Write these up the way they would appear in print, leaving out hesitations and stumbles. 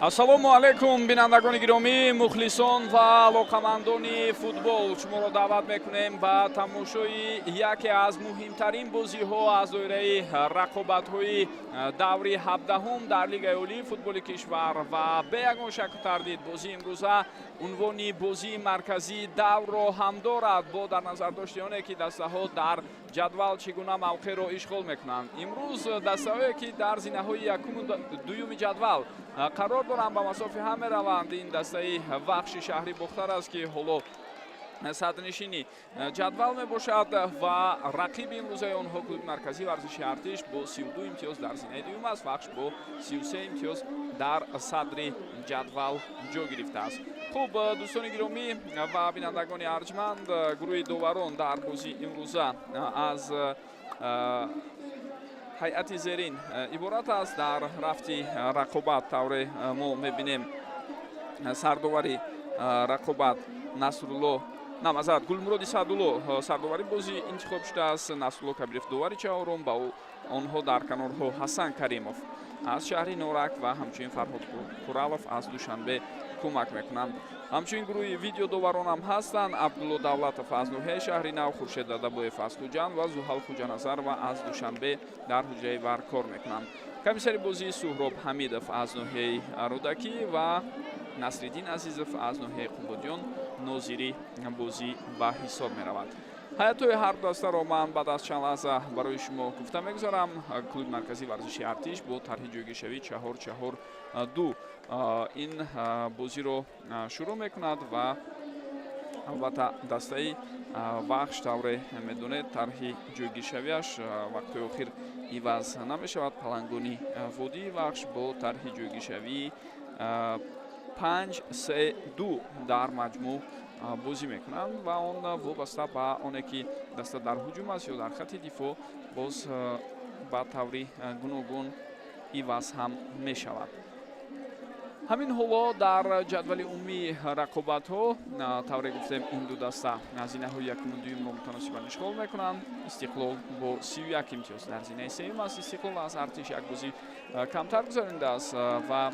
Ассалому алайкум, бинандагони гиромӣ, мухлисон ва алоқамандони футбол. Шуморо даъват мекунем ба тамошои яке аз муҳимтарин бозиҳо аз доираи рақобатҳои даври 17-ум дар Лигаи олии футболи кишвар. Ва бе ягон шаку тардид, бозии имрӯза унвони бозии марказии даврро ҳам дорад, бо дар назардошти оне ки дастаҳо дар ҷадвал чӣ гуна мавқеъро ишғол мекунанд. Имрӯз дастаҳое, ки дар зинаҳои якуму дуюми ҷадвал қарор доранд, ба масофи ҳам мераванд. Ин дастаи Вахши шаҳри Бохтар аст, ки ҳоло садрнишини ҷадвал мебошад, ва рақиби имрӯзаи онҳо клуби марказии варзиши Артиш бо 32 имтиёз дар зинаи дуюм аст. Вахш бо 33 имтиёз дар садри ҷадвал ҷой гирифтааст. Хуб, дӯстони гиромӣ ва бинандагони арҷманд, гурӯҳи доварон дар бозии имрӯза аз ҳайати зерин иборат аст. Дар рафти рақобат, тавре мо мебинем, сардовари рақобат Насрулло, на, маъзарат, Гулмуроди Саъдулло сардовари бозӣ интихоб шудааст. Насрулло Кабиров довари чаҳорум, ба онҳо дар канорҳо Ҳасан Каримов аз шаҳри Норак ва ҳамчунин Фарҳод Қуралов аз Душанбе кӯмак мекунанд. Ҳамчунин гурӯҳи видеодоваронам ҳастанд: Абдулло Давлатов аз ноҳияи Шаҳри Нав, Хуршед Дадабоев аз Хуҷанд ва Зуҳал Хуҷаназарова аз Душанбе дар ҳуҷраи ВАР кор мекунанд. Комиссари бозӣ Суҳроб Ҳамидов аз ноҳияи Рӯдакӣ ва Насриддин Азизов аз ноҳияи Қубодиён нозири бозӣ ба ҳисоб меравад. Ҳайатҳои ҳар дастаро ман баъд аз чанд лаҳза барои шумо гуфта мегузарам. Клуби марказии варзиши Артиш бо тарҳи ҷойгиршавӣ 4-4-2 ин бозиро шурӯъ мекунад ва албатта дастаи Вахш, тавре медонед, тарҳи ҷойгиршавиаш вақтҳои охир иваз намешавад. Палангони водии Вахш бо тарҳи ҷойгиршавии 5-3-2 дар маҷмӯъ бозӣ мекунанд ва он вобаста ба оне ки даста дар ҳуҷум аст ё дар хатти дифоъ, боз ба таври гуногун иваз ҳам мешавад. Ҳамин ҳоло дар ҷадвали умумии рақобатҳо, тавре гуфтем, ин ду даста зинаҳои якуму дуюмро мутаносибан ишғол мекунанд. Истиқлол бо 31 имтиёз дар зинаи сеюм аст. Истиқлол аз Артиш як бозӣ камтар гузаронидааст ва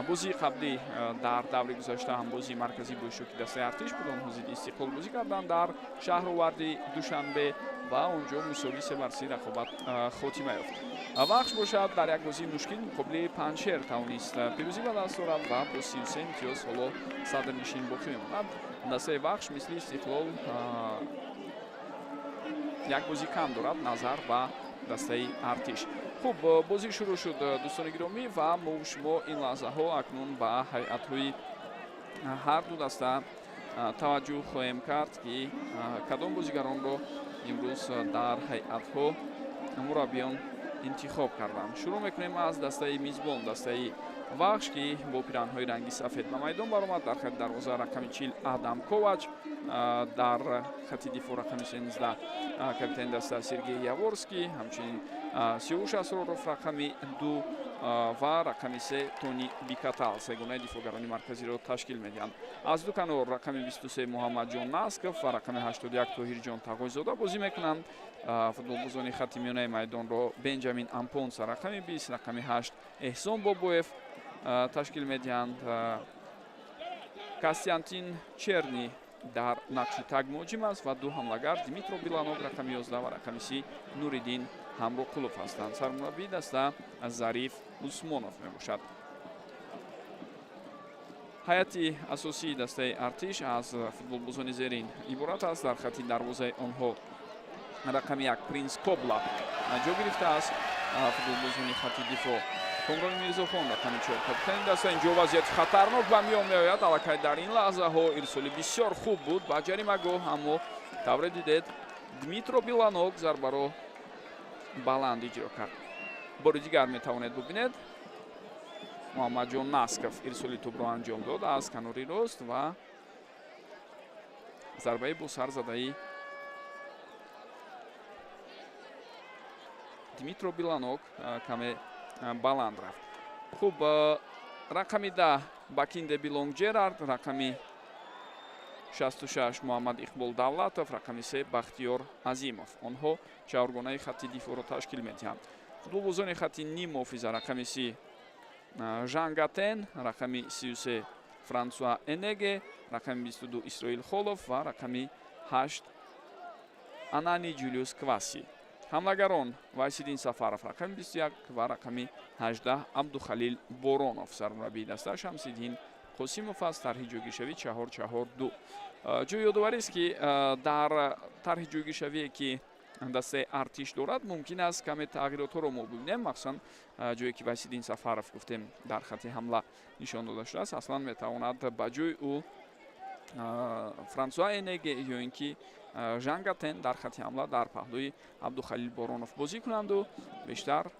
бозии қаблӣ дар даври гузашта ҳам бозии марказӣ бо иштироки дастаи Артиш буд. Онҳо зидди Истиқлол бозӣ карданд дар шаҳруварди Душанбе ва он ҷо мусовии 3 бар 3 рақобат хотима ёфт. Вахш бошад, дар як бозии мушкил муқобили Панҷшер тавонист пирӯзӣ ба даст орад ва бо 33 имтиёз ҳоло садрнишин боқӣ мемонад. Дастаи Вахш мисли Истиқлол як бозӣ кам дорад назар ба дастаи Артиш. Хуб, бозӣ шурӯъ шуд, дӯстони гиромӣ, ва мо шумо ин лаҳзаҳо акнун ба ҳайатҳои ҳар ду даста таваҷҷӯҳ хоҳем кард, ки кадом бозигаронро имрӯз дар ҳайатҳо мураббиён интихоб карданд. Шурӯъ мекунем аз дастаи мизбон, дастаи Вахш, ки бо пиранҳои ранги сафед ба майдон баромад. Дар хати дарвоза рақами 40 Адам Ковач, дар хати дифоъ рақами 13 капитани даста Сергей Яворский, ҳамчунин Сиёвуш Асроров рақами 2 ва рақами 3 Тони Бикатал сегонаи дифоъгарони марказиро ташкил медиҳанд. Аз ду канор рақами 23 Муҳаммадҷон Насков ва рақами 81 Тоҳирҷон Тағойзода бозӣ мекунанд. Футболбозони хати миёнаи майдонро Бенҷамин Ампонса рақами 20, рақами 8 Эҳсон Бобоев ташкил медиҳанд. Костянтин Черни дар нақши тагмуҳоҷим аст ва ду ҳамлагар Дмитро Биланок рақами 11 ва рақами 30 Нуриддин Ҳамроқулов ҳастанд. Сармураббии даста Зариф Усмонов мебошад. Ҳайати асосии дастаи Артиш аз футболбозони зерин иборат аст. Дар хати дарвозаи онҳо рақами 1 Принс Кобла ҷо гирифтааст. Футболбозони хати дифоъ: Комрони Мирзохон рақами 4, капитани даста. Инҷо вазъияти хатарнок ба миён меояд. Аллакай дар ин лаҳзаҳо ирсоли бисёр хуб буд ба ҷаримагоҳ, аммо, тавре дидед, Дмитро Биланок зарбаро баланд иҷро кард. Бори дигар метавонед бубинед, Муҳаммадҷон Насков ирсоли тӯбро анҷом дод аз канори рост ва зарбаи бо сар задаи Дмитро Биланок каме баланд рафт. Хуб, рақами 10 Бакинде Билонг Ҷерард, рақами 66 Муҳаммад Иқбол Давлатов, рақами 3 Бахтиёр Азимов, онҳо чаҳоргонаи хатти дифоъро ташкил медиҳанд. Футболбозони хатти ним муҳофиза: рақами 30 Жангатен, рақами 33 Франсуа Энеге, рақами 22 Исроил Холов ва рақами 8 Анани Ҷулиус Кваси. Ҳамлагарон Вайсиддин Сафаров, рақами 21 ва рақами 18 Абдухалил Боронов. Сармураббии даста Шамсиддин Қосимов аст. Тарҳи ҷойгиршавӣ 4-4-2. Ҷои ёдоварист, ки дар тарҳи ҷойгиршавие, ки дастаи Артиш дорад, мумкин аст каме тағйиротҳоро мо бибинем. Махсусан ҷое ки Вайсиддин Сафаров, гуфтем, дар хати ҳамла нишон дода шудааст, аслан метавонад ба ҷои ӯ Франсуа Энеге ё ин ки Жангатен дар хати ҳамла дар паҳлӯи Абдухалил Боронов бозӣ кунанду бештар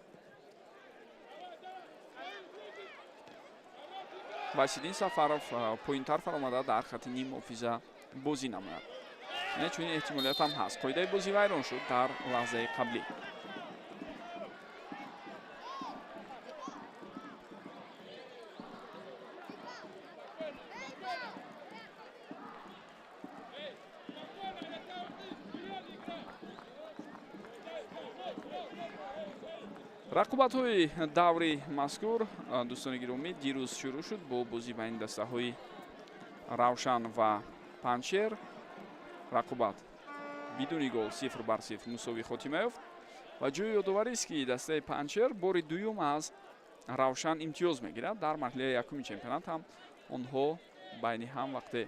Вайсиддин Сафаров поинтар фаромада дар хати ниммуҳофиза бозӣ намояд. Яъне чунин эҳтимолият ҳам ҳаст. Қоидаи бозӣ вайрон шуд дар лаҳзаи қаблӣ. Рақобатҳои даври мазкур, дӯстони гиромӣ, дирӯз шурӯъ шуд бо бозӣ байни дастаҳои Равшан ва Панҷшер. Рақобат бидуни гол 0-0 мусовӣ хотима ёфт ва ҷои ёдоварист, ки дастаи Панҷшер бори дуюм аз Равшан имтиёз мегирад. Дар марҳилаи якуми чемпионат ҳам онҳо байни ҳам вақте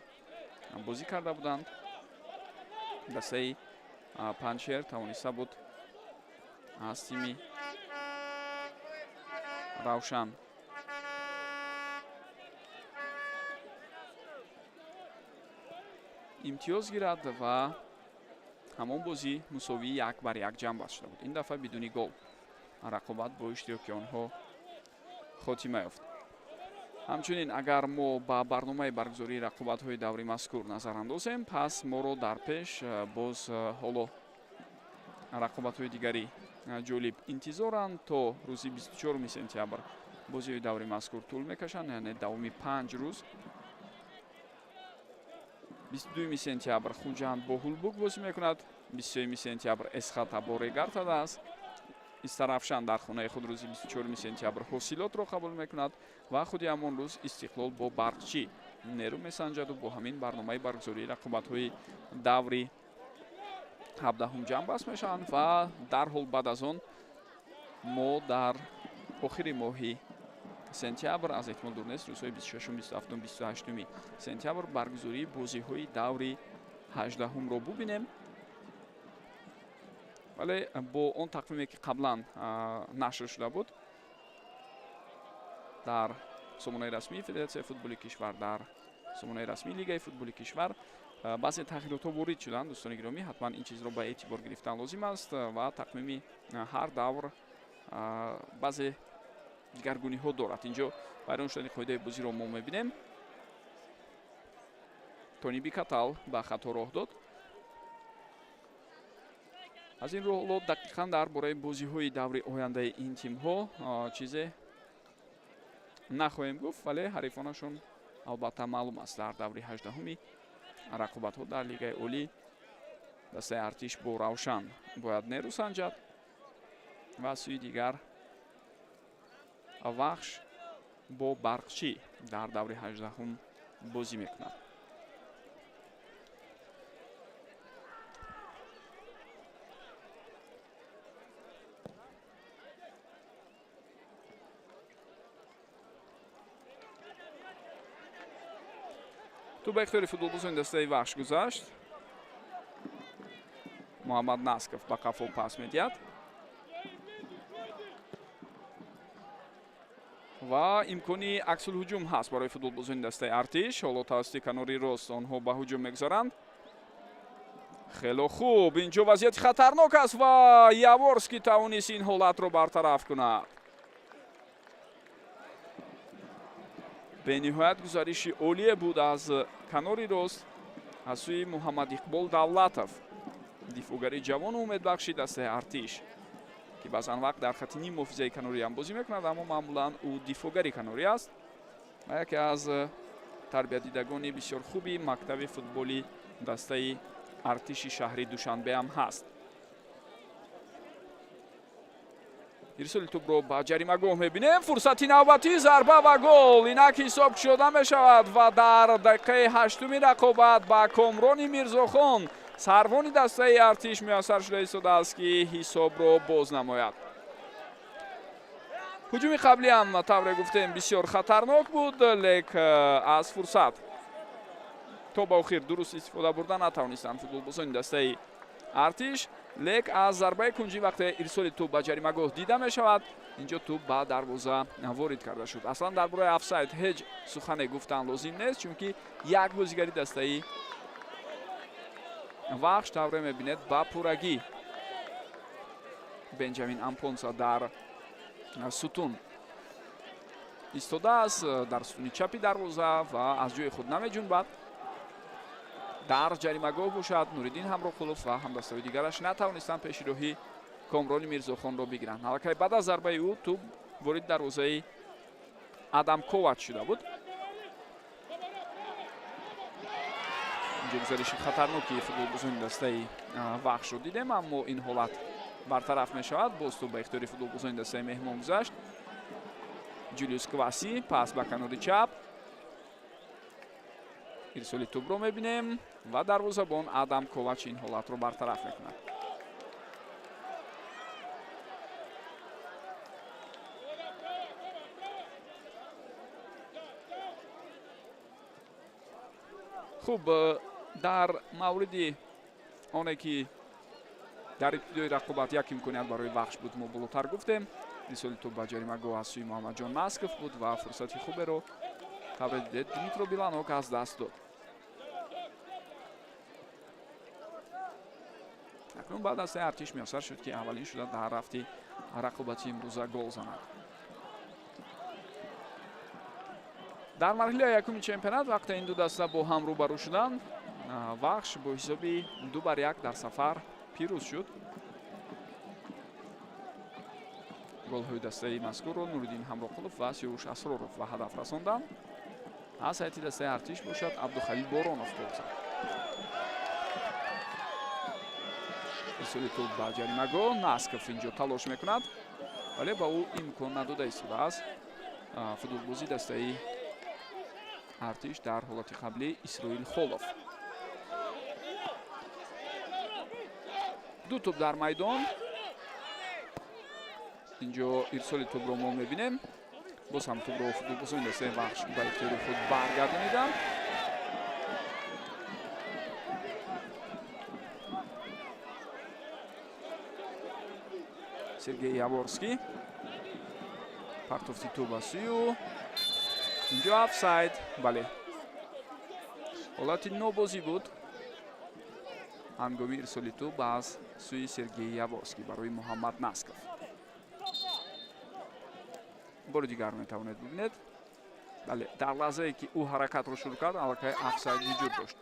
бозӣ карда буданд, дастаи Панҷшер тавониста буд аз тими Равшан имтиёз гирад ва ҳамон бозӣ мусовии 1-1 ҷамъбаст шуда буд. Ин дафъа бидуни гол рақобат бо иштироки онҳо хотима ёфт. Ҳамчунин, агар мо ба барномаи баргузории рақобатҳои даври мазкур назар андозем, пас моро дар пеш боз ҳоло рақобатҳои дигари ҷолиб интизоранд. То рӯзи 24 сентябр бозиҳои даври мазкур тӯл мекашанд, яъне давоми 5 рӯз. 22 сентябр Хуҷанд бо Ҳулбук бозӣ мекунад, 23 сентябр Эсхата бо Регартада аст. Истарафшан дар хонаи худ рӯзи 24 сентябр Ҳосилотро қабул мекунад ва худи ҳамон рӯз Истиқлол бо Барқчӣ нерӯ месанҷаду бо ҳамин барномаи баргузории рақобатҳои даври 17 ҷамъбаст мешаванд ва дарҳол баъд аз он мо дар охири моҳи сентябр, аз эҳтимол дур нест, рӯзҳои 26, 27, 28 сентябр баргузории бозиҳои даври 18-ро бубинем. Вале бо он тақвиме, ки қаблан нашр шуда буд дар сомонаи расмии Федератсияи футболи кишвар, дар сомонаи расмии Лигаи футболи кишвар, баъзе тағйиротҳо ворид шуданд. Дӯстони гиромӣ, ҳатман ин чизро ба эътибор гирифтан лозим аст ва тақвими ҳар давр баъзе дигаргуниҳо дорад. Инҷо вайрон шудани қоидаи бозиро мо мебинем. Тони Бикатал ба хато роҳ дод. Аз ин рӯ ҳоло дақиқан дар бораи бозиҳои даври ояндаи ин тимҳо чизе нахоҳем гуфт, вале ҳарифонашон албатта маълум аст. Дар даври 18-уми рақобатҳо дар Лигаи Олӣ дастаи Артиш бо Равшан бояд нерӯ санҷад ва аз сӯи дигар Вахш бо Барқчӣ дар даври 18-ум бозӣ мекунад. Тӯб ба ихтиёри футболбозони дастаи Вахш гузашт. Муҳаммад Насков ба қафо пас медиҳад ва имкони аксулҳуҷум ҳаст барои футболбозони дастаи Артиш. Ҳоло тавассути канори рост онҳо ба ҳуҷум мегузаранд. Хело хуб, инҷо вазъияти хатарнок аст ва Яворский тавонист ин ҳолатро бартараф кунад. Бениҳоят гузариши олие буд аз канори рост аз сӯи Муҳаммад Иқбол Давлатов, дифоъгари ҷавону умедбахши дастаи Артиш, ки баъзан вақт дар хати ним муҳофизаи канорӣ ҳам бозӣ мекунад, аммо маъмулан ӯ дифоъгари канорӣ аст ва яке аз тарбиятдидагони бисёр хуби мактаби футболи дастаи Артиши шаҳри Душанбе ҳам ҳаст. Ирсоли тӯбро ба ҷаримагоҳ мебинем. Фурсати навбатӣ, зарба ва гол. Инак ҳисоб кушода мешавад ва дар дақиқаи ҳаштуми рақобат ба Комрони Мирзохон, сарвони дастаи Артиш, муяссар шуда истодааст, ки ҳисобро боз намояд. Ҳуҷуми қаблиам, тавре гуфтем, бисёр хатарнок буд, лек аз фурсат то ба охир дуруст истифода бурда натавонистанд футболбозони дастаи Артиш. Лек аз зарбаи кунҷӣ, вақте ирсоли тӯб ба ҷаримагоҳ дида мешавад, инҷо тӯб ба дарвоза ворид карда шуд. Аслан дар бораи офсайд ҳеҷ сухане гуфтан лозим нест, чунки як бозигари дастаи Вахш, тавре мебинед, ба пуррагӣ Бенҷамин Ампонса дар сутун истодааст, дар сутуни чапи дарвоза, ва аз ҷои худ намеҷунбад. Дар ҷаримагоҳ бошад, Нуриддин Ҳамроқулов ва ҳамдастаҳои дигараш натавонистанд пеши роҳи Комрони Мирзохонро бигиранд. Аллакай баъд аз зарбаи ӯ тӯб ворид дарвозаи Адам Ковач шуда буд. Инҷо гузариши хатарноки футболбозони дастаи Вахшро дидем, аммо ин ҳолат бартараф мешавад. Боз тӯб ба ихтиёри футболбозони дастаи меҳмон гузашт. Ҷулиус Кваси, пас ба канори чап. Ирсоли тӯбро мебинем ва дарвозабон Адам Ковач ин ҳолатро бартараф мекунад. Хуб, дар мавриди оне ки дар ибтидои рақобат як имконият барои Вахш буд, мо болотар гуфтем. Ирсоли тӯб ба ҷаримагоҳ аз сӯи Муҳаммадҷон Насков буд ва фурсати хуберо, тавре дидед, Дмитро Биланок аз даст дод. Акнун баъд дастаи Артиш муяссар шуд, ки аввалин шуда дар рафти рақобати имрӯза гол занад. Дар марҳилаи якуми чемпионат, вақте ин ду даста бо ҳам рӯбарӯ шуданд, Вахш бо ҳисоби 2-1 дар сафар пирӯз шуд. Голҳои дастаи мазкурро Нуриддин Ҳамроқулов ва Сиёвуш Асроров ба ҳадаф расонданд. Аз ҳайати дастаи Артиш бошад, Абдухалил Боронов гол зад. Ирсоли тӯб ба ҷаримагоҳ, Насков инҷо талош мекунад, вале ба ӯ имкон надода истодааст футболбози дастаи Артиш дар ҳолати қаблӣ Исроил Холов. Ду тӯб дар майдон. Инҷо ирсоли тӯбро мо мебинем. Боз ҳам тӯбро футболбозони дастаи Вахш ба ихтиёри худ баргардониданд. Сергей Яворский партофти тӯб аз сӯи ӯ. Инҷо офсайд, бале, ҳолати нобозӣ буд ҳангоми ирсоли тӯб аз сӯи Сергей Яворский барои Муҳаммад Насков. Бори дигар метавонед бибинед. Бале, дар лаҳзае ки ӯ ҳаракатро шурӯъ кард, аллакай офсайд вуҷуд дошт.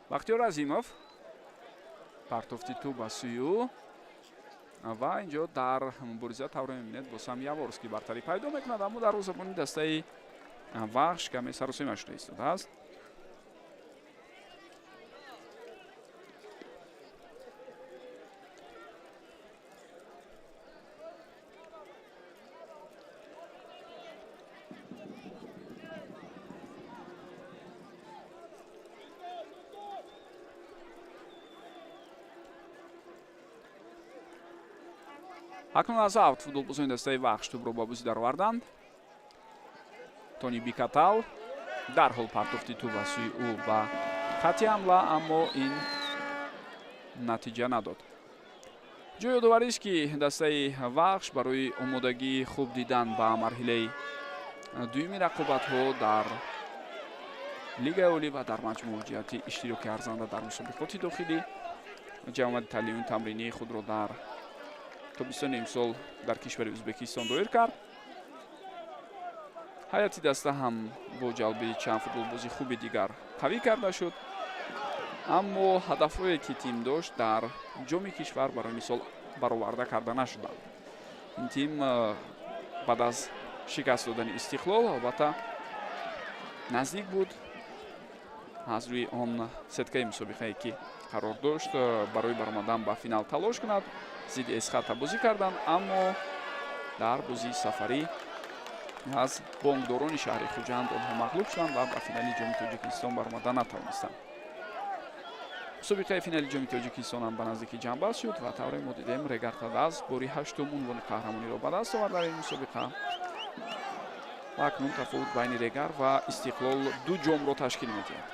Бахтиёр Азимов, партофти тӯб аз сӯи ӯ ва инҷо дар мубориза, тавре мебинед, боз ҳам Яворский бартарӣ пайдо мекунад, аммо дарвозабони дастаи Вахш каме саросема шуда истодааст. Акнун аз авт футболбозони дастаи Вахш тӯбро ба бозӣ дароварданд. Тони Бикатал дарҳол партофти тӯб аз сӯи ӯ ба хатти ҳамла, аммо ин натиҷа надод. Ҷои ёдоварист, ки дастаи Вахш барои омодагии хуб дидан ба марҳилаи дуюми рақобатҳо дар Лигаи олӣ ва дар маҷмӯъ ҷиҳати иштироки арзанда дар мусобиқоти дохилӣ ҷамъомади таълимию тамринии худро дар тобистони имсол дар кишвари Ӯзбекистон доир кард. Ҳайати даста ҳам бо ҷалби чанд футболбози хуби дигар қавӣ карда шуд, аммо ҳадафҳое ки тим дошт дар ҷоми кишвар барои мисол бароварда карда нашуданд. Ин тим баъд аз шикаст додани Истиқлол албатта наздик буд аз рӯи он сеткаи мусобиқае ки қарор дошт барои баромадан ба финал талош кунад. Зидди Эсхата бозӣ карданд, аммо дар бозии сафарӣ аз бонкдорони шаҳри Хуҷанд онҳо мағлуб шуданд ва ба финали ҷоми Тоҷикистон баромада натавонистанд. Мусобиқаи финали ҷоми Тоҷикистон ҳам ба наздикӣ ҷамъбаст шуд ва тавре мо дидем, Регар Тадаз бори ҳаштум унвони қаҳрамониро ба даст овард дар ин мусобиқа ва акнун тафовут байни Регар ва Истиқлол 2 ҷомро ташкил медиҳад.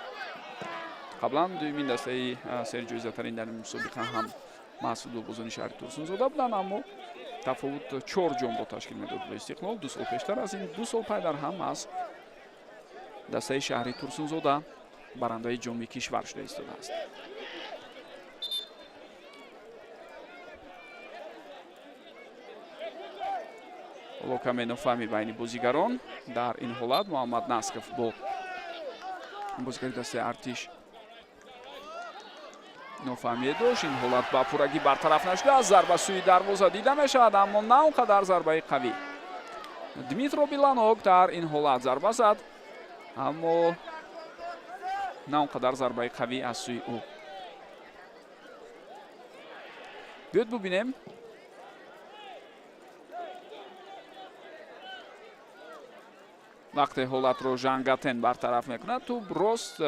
Қаблан дуюмин дастаи серҷоизатарин дар ин мусобиқа ҳам маҳз футболбозони шаҳри Турсунзода буданд, аммо тафовут 4 ҷомро ташкил медод бо Истиқлол. 2 сол пештар аз ин, 2 сол пай дар ҳам аз дастаи шаҳри Турсунзода барандаи ҷоми кишвар шуда истодааст. Ҳоло каме нофаҳмӣ байни бозигарон. Дар ин ҳолат Муҳаммад Насков бо бозигари дастаи Артиш нофаҳмие дошт. Ин ҳолат ба пуррагӣ бартараф нашудааст. Зарба сӯи дарвоза дида мешавад, аммо на он қадар зарбаи қавӣ. Дмитро Биланок дар ин ҳолат зарба зад, аммо на он қадар зарбаи қавӣ аз сӯи ӯ. Биёд бубинем. Вақте ҳолатро Жангатен бартараф мекунад, тӯб рост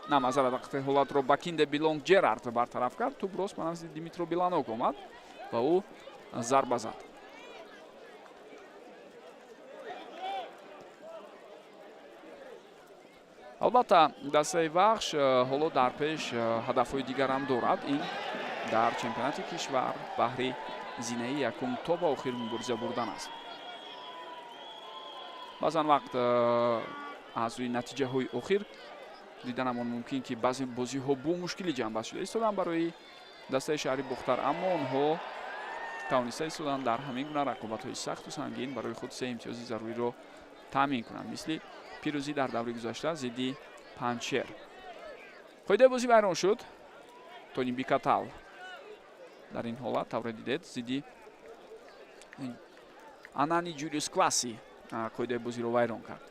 на, мазарат, вақте ҳолатро Бакинде Билонг Ҷерард бартараф кард, тӯб рост ба назди Дмитро Биланок омад ва ӯ зарба зад. Албатта, дастаи Вахш ҳоло дар пеш ҳадафҳои дигарам дорад. Ин дар чемпионати кишвар баҳри зинаи якум то ба охир мубориза бурдан аст. Баъзан вақт аз рӯи натиҷаҳои охир диданамон мумкин ки баъзе бозиҳо бо мушкилӣ ҷамъбаст шуда истоданд барои дастаи шаҳри Бохтар, аммо онҳо тавониста истоданд дар ҳамин гуна рақобатҳои сахту сангин барои худ 3 имтиёзи заруриро таъмин кунанд, мисли пирӯзӣ дар даври гузашта зидди Панҷшер. Қоидаи бозӣ вайрон шуд. Тони Бикатал дар ин ҳолат тавре дидед зидди Анани Ҷулиус Класси қоидаи бозиро вайрон кард.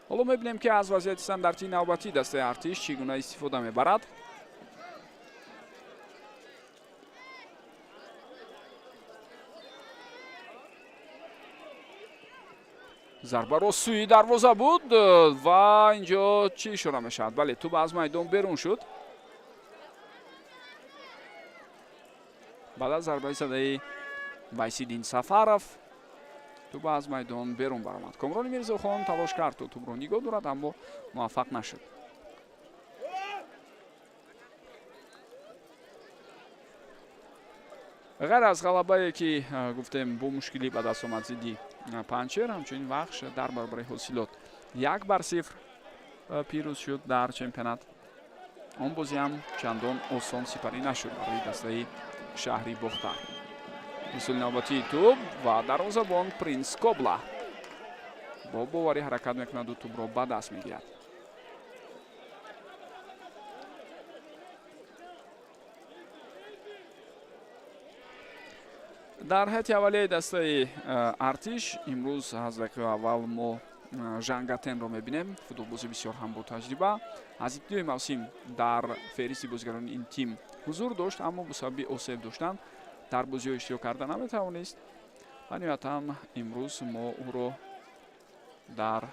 Ҳоло мебинем ки аз вазъияти стандартии навбатӣ дастаи Артиш чӣ гуна истифода мебарад. Зарбаро сӯи дарвоза буд ва инҷо чӣ ишора мешавад? Бале, тӯб аз майдон берун шуд. Баъд аз зарбаи задаи Вайсиддин Сафаров тӯб аз майдон берун баромад. Комрони Мирзохон талош кард то тӯбро нигоҳ дорад, аммо муваффақ нашуд. Ғайр аз ғалабае ки гуфтем бо мушкилӣ ба даст омад зидди Панҷшер, ҳамчунин Вахш дар баробари Ҳосилот 1-0 пирӯз шуд дар чемпионат. Он бозӣ ҳам чандон осон сипарӣ нашуд барои дастаи шаҳри Бохтар. Мисоли навбатии тӯб ва дарвозабон Принс Кобла бо боварӣ ҳаракат мекунаду тӯбро ба даст мегирад. Дар ҳайати аввалияи дастаи Артиш имрӯз аз дақиқаи аввал мо Жангатенро мебинем. Футболбози бисёр ҳам бо таҷриба. Аз ибтидои мавсим дар феҳристи бозигарони ин тим ҳузур дошт, аммо бо сабаби осеб доштан дар бозиҳо иштирок карда наметавонист ва ниҳоятан имрӯз мо ӯро дар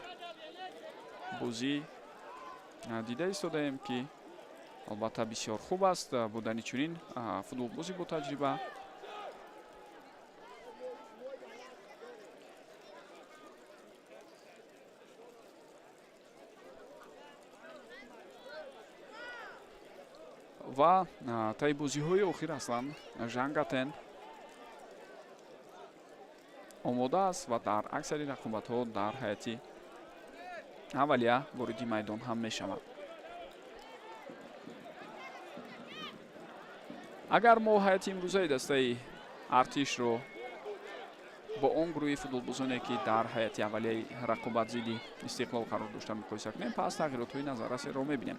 бозӣ дида истодаем, ки албатта бисёр хуб аст будани чунин футболбози бо таҷриба. Ва таи бозиҳои охир аслан Жан Гатен омода аст ва дар аксари рақобатҳо дар ҳайати аввалия вориди майдон ҳам мешавад. Агар мо ҳайати имрӯзаи дастаи Артишро бо он гурӯҳи футболбозоне, ки дар ҳайати аввалияи рақобат зидди Истиқлол қарор доштанд, муқоиса кунем, пас тағйиротҳои назаррасеро мебинем.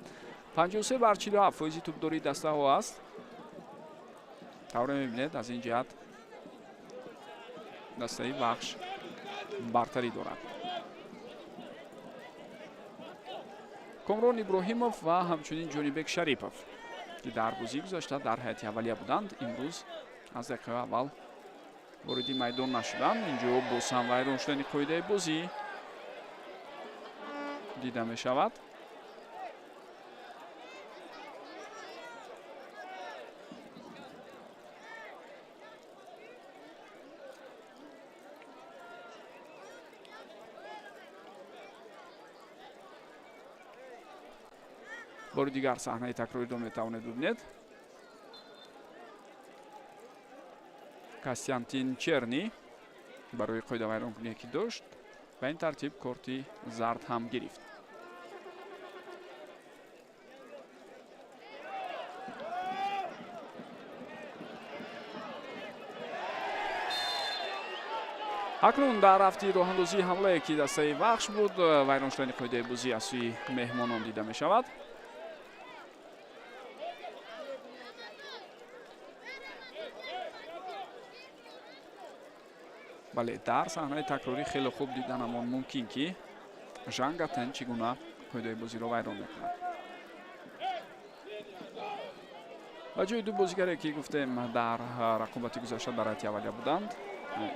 53 бар 47 фоизи тӯбдории дастаҳо аст. Тавре мебинед, аз ин ҷиҳат дастаи Вахш бартарӣ дорад. Комрон Иброҳимов ва ҳамчунин Ҷонибек Шарипов, ки дар бозии гузашта дар ҳайати аввалия буданд, имрӯз аз дақиқаи аввал вориди майдон нашуданд. Инҷо боз ҳам вайрон шудани қоидаи бозӣ дида мешавад. Бори дигар саҳнаи такрориро метавонед бибинед. Костянтин Черни барои қоидавайронкуние, ки дошт, ба ин тартиб корти зард ҳам гирифт. Акнун дар рафти роҳандозии ҳамлае, ки дастаи Вахш буд, вайрон шудани қоидаи бозӣ аз сӯи меҳмонон дида мешавад. Бале, дар саҳнаи такрорӣ хеле хуб диданамон мумкин, ки Жан Гатен чӣ гуна қоидаи бозиро вайрон мекунад. Ба ҷои ду бозигаре, ки гуфтем дар рақобати гузашта дар ҳайати аввалия буданд,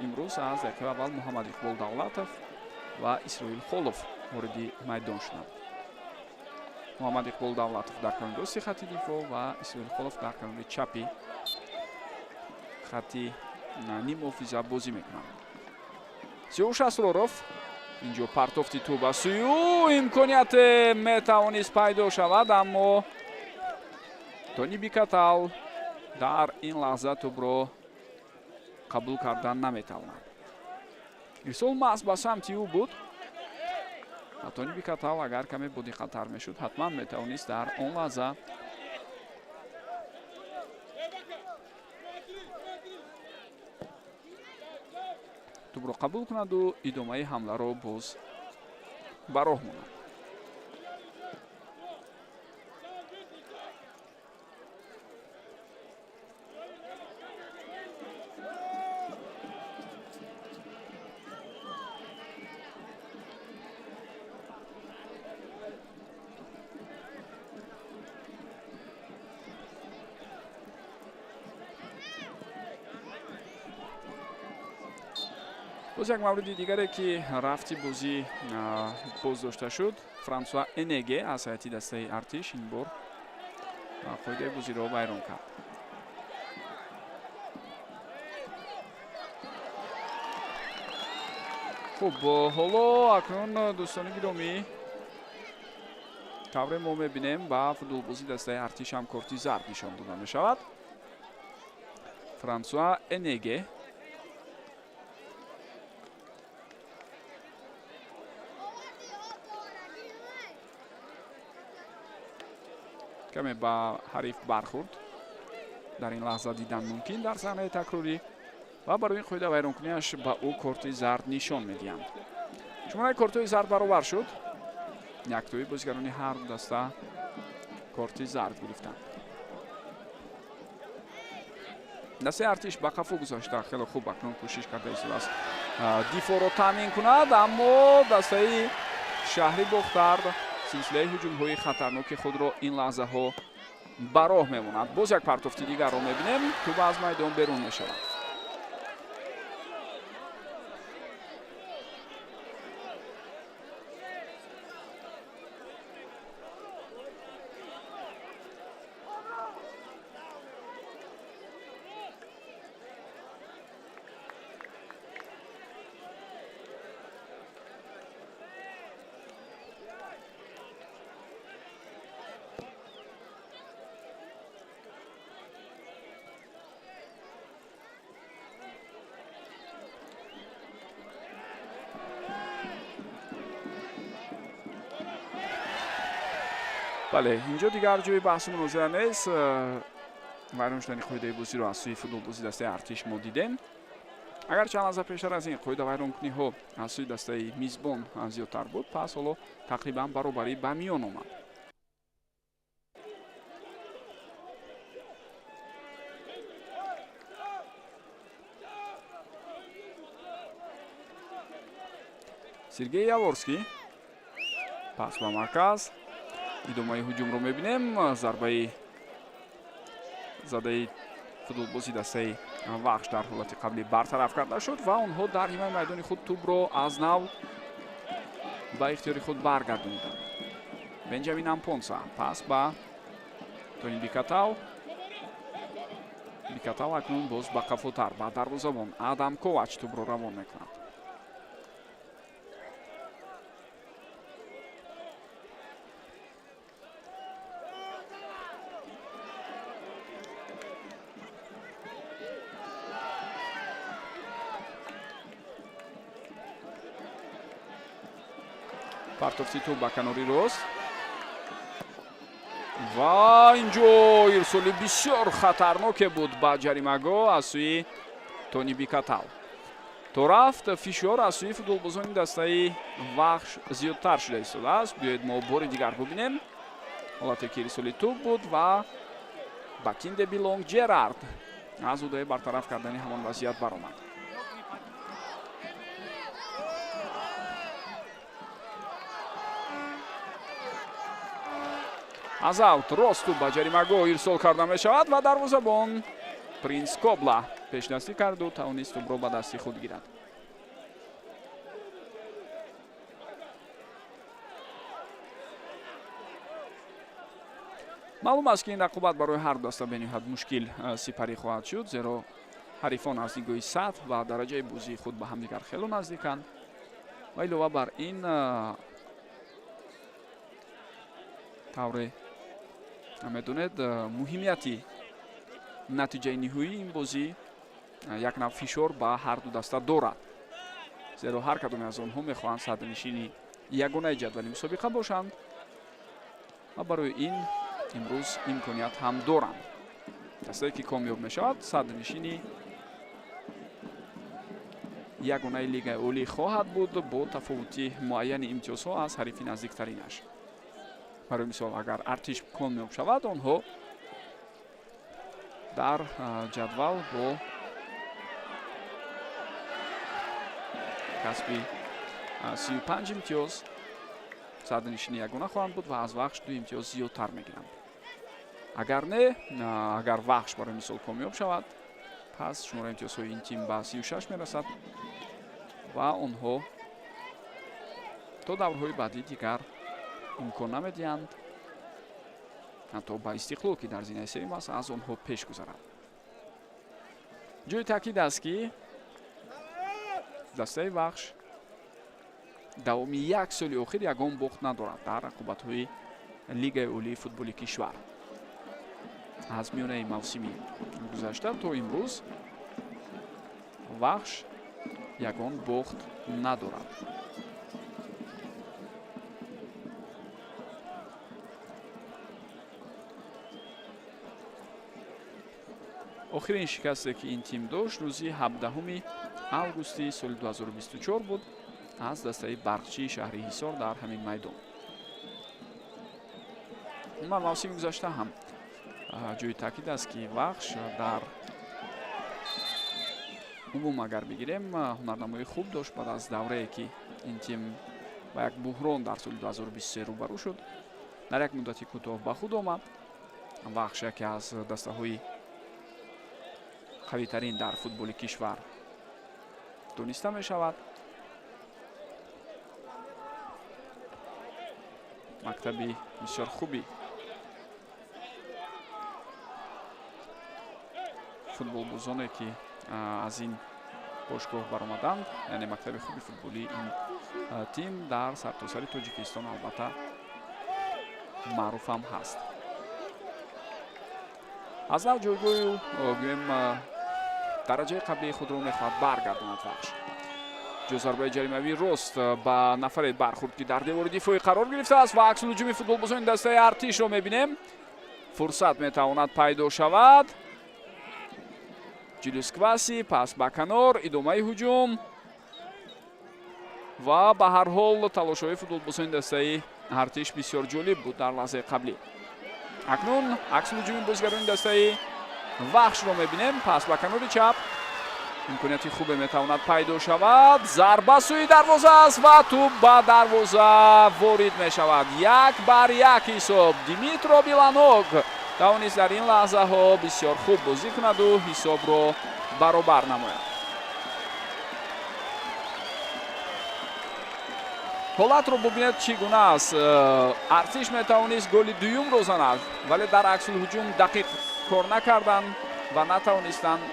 имрӯз аз дақиқаи аввал Муҳаммад Иқбол Давлатов ва Исроил Холов вориди майдон шуданд. Муҳаммад Иқбол Давлатов дар канори рости хатти дифоъ ва Исроил Холов дар канори чапи хатти ниммуҳофиза бозӣ мекунанд. Сиёвуш Асроров, инҷо партофти тӯб ба сӯи ӯ, имконияте метавонист пайдо шавад, аммо Тони Бикатал дар ин лаҳза тӯбро қабул кардан наметавонад. Ирсол маҳз ба самти ӯ буд ва Тони Бикатал агар каме бодиққаттар мешуд, ҳатман метавонист дар он лаҳза тӯбро қабул кунаду идомаи ҳамларо боз ба роҳ монад. Боз як мавриди дигаре, ки рафти бозӣ боздошта шуд, Франсуа Энеге аз ҳайати дастаи Артиш ин бор қоидаи бозиро вайрон кард. Хуб, ҳоло акнун, дӯстони гиромӣ, тавре мо мебинем, ба футболбози дастаи Артиш ҳам корти зард нишон дода мешавад. Франсуа Энеге каме ба ҳариф бархӯрд, дар ин лаҳза дидан мумкин дар саҳнаи такрорӣ, ва барои ин қоида вайронкунияш ба ӯ корти зард нишон медиҳанд. Шумораи кортҳои зард баробар шуд, яктои бозигарони ҳар ду даста корти зард гирифтанд. Дастаи Артиш ба қафо гузашта хеле хуб акнун кӯшиш карда истодааст дифоъро таъмин кунад, аммо дастаи шаҳри Бохтар силсилаи ҳуҷумҳои хатарноки худро ин лаҳзаҳо ба роҳ мемонад. Боз як партофти дигарро мебинем, тӯб аз майдон берун мешавад. Бале, инҷо дигар ҷои баҳсу мунозира нест. Вайрон шудани қоидаи бозиро аз сӯи футболбози дастаи Артиш мо дидем. Агар чанд лаҳза пештар аз ин қоида вайронкуниҳо аз сӯи дастаи мизбон зиёдтар буд, пас ҳоло тақрибан баробарӣ ба миён омад. Сергей Яворский пас ба марказ. Идомаи ҳуҷумро мебинем. Зарбаи задаи футболбози дастаи Вахш дар ҳолати қаблӣ бартараф карда шуд ва онҳо дар нимаи майдони худ тӯбро аз нав ба ихтиёри худ баргардониданд. Бенҷамин Ампонса пас ба Тони Бикатав. Бикатав акнун боз ба қафотар ба дарвозабон Адам Ковач тӯбро равон мекунад. Партофти тӯб ба канори рост ва инҷо ирсоли бисёр хатарноке буд ба ҷаримагоҳ аз сӯи Тони Бикатав. То рафт фишор аз сӯи футболбозони дастаи Вахш зиёдтар шуда истодааст. Биёед мо бори дигар бубинем ҳолате ки ирсоли тӯб буд ва Бакинде Билонг Ҷерард аз ӯдаи бартараф кардани ҳамон вазъият баромад. Аз аут рост тӯб ба ҷаримагоҳ ирсол карда мешавад ва дарвозабон Принс Кобла пешдастӣ карду тавонист тӯбро ба дасти худ гирад. Маълум аст, ки ин рақобат барои ҳар даста бениҳоят мушкил сипарӣ хоҳад шуд, зеро ҳарифон аз нигоҳи сатҳ ва дараҷаи бозии худ ба ҳамдигар хело наздиканд ва илова бар ин тавре медонед, муҳимияти натиҷаи ниҳоии ин бозӣ як нав фишор ба ҳар ду даста дорад, зеро ҳар кадоме аз онҳо мехоҳанд сарнишини ягонаи ҷадвали мусобиқа бошанд ва барои ин имрӯз имконият ҳам доранд. Дастае ки комёб мешавад, сарнишини ягонаи лигаи олӣ хоҳад буд бо тафовути муайяни имтиёзҳо аз ҳарифи наздиктаринаш. Барои мисол, агар Артиш комёб шавад, онҳо дар ҷадвал бо касби 35 имтиёз сарнишини ягона хоҳанд буд ва аз Вахш 2 имтиёз зиёдтар мегиранд. Агар не, агар Вахш барои мисол комёб шавад, пас шумораи имтиёзҳои ин тим ба 36 мерасад ва онҳо то даврҳои баъдӣ дигар имкон намедиҳанд ҳатто ба Истиқлол, ки дар зинаи сеюм аст, аз онҳо пеш гузарад. Ҷои таъкид аст, ки дастаи Вахш давоми як соли охир ягон бохт надорад дар рақобатҳои лигаи олии футболи кишвар. Аз миёнаи мавсими гузашта то имрӯз Вахш ягон бохт надорад. Охирин шикасте, ки ин тим дошт, рӯзи 17 августи соли 2024 буд аз дастаи Барқчии шаҳри Ҳисор дар ҳамин майдон. Умуман мавсими гузашта ҳам ҷои таъкид аст, ки Вахш дар умум агар бигирем ҳунарнамоии хуб дошт баъд аз даврае, ки ин тим ба як буҳрон дар соли 2023 рӯбарӯ шуд, дар як муддати кӯтоҳ ба худ омад. Вахш яке аз дастаҳои қавитарин дар футболи кишвар дониста мешавад. Мактаби бисёр хуби футболбозоне, ки аз ин бошгоҳ баромаданд, яъне мактаби хуби футболии ин тим дар сартосари Тоҷикистон албатта маъруфам ҳаст. Аз нав ҷойгоҳу гӯем дараҷаи қаблии худро мехоҳад баргардонад Вахш. Ҷо зарбаи ҷаримавии рост ба нафаре бархӯрд, ки дар девори дифоӣ қарор гирифтааст ва аксулҳуҷуми футболбозони дастаи Артишро мебинем. Фурсат метавонад пайдо шавад. Ҷулиус Кваси пас ба канор, идомаи ҳуҷум ва ба ҳар ҳол талошҳои футболбозони дастаи Артиш бисёр ҷолиб буд дар лаҳзаи қаблӣ. Акнун аксулҳуҷуми бозигарони дастаи Вахшро мебинем. Пас ба канори чап имконияти хубе метавонад пайдо шавад. Зарба сӯи дарвоза аст ва тӯб ба дарвоза ворид мешавад. 1-1 ҳисоб. Димитро Биланок тавонист дар ин лаҳзаҳо бисёр хуб бозӣ кунаду ҳисобро баробар намояд. Ҳолатро бубинед, чӣ гуна аст. Артиш метавонист голи дуюмро занад, вале дар аксулҳуҷум дақиқ кор накарданд ва натавонистанд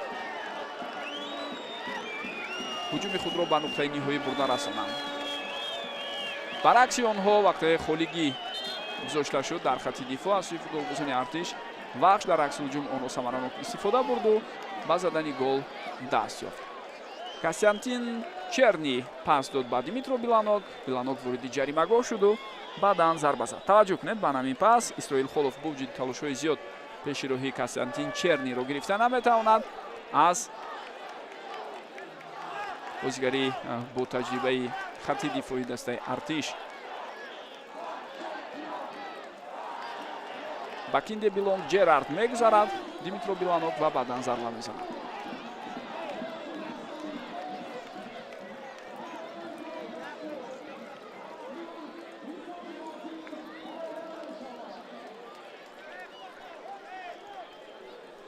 ҳуҷуми худро ба нуқтаи ниҳоӣ бурда расонанд. Баръакси онҳо, вақте холигӣ гузошта шуд дар хати дифоъ аз сӯи футболбозони Артиш, Вахш дар аксулҳуҷум онро самаранок истифода бурду ба задани гол даст ёфт. Костянтин Черни пас дод ба Димитро Биланок. Биланок вориди ҷаримагоҳ шуду баъдан зарба зад. Таваҷҷӯҳ кунед ба ҳамин пас. Исроил Холов бо вуҷуди талошҳои зиёд пеши роҳи Костянтин Черниро гирифта наметавонад. Аз бозигари бо таҷрибаи хати дифоии дастаи Артиш ба Кинде Билонг Ҷерард мегузарад Димитро Биланок ва баъдан зарба мезанад.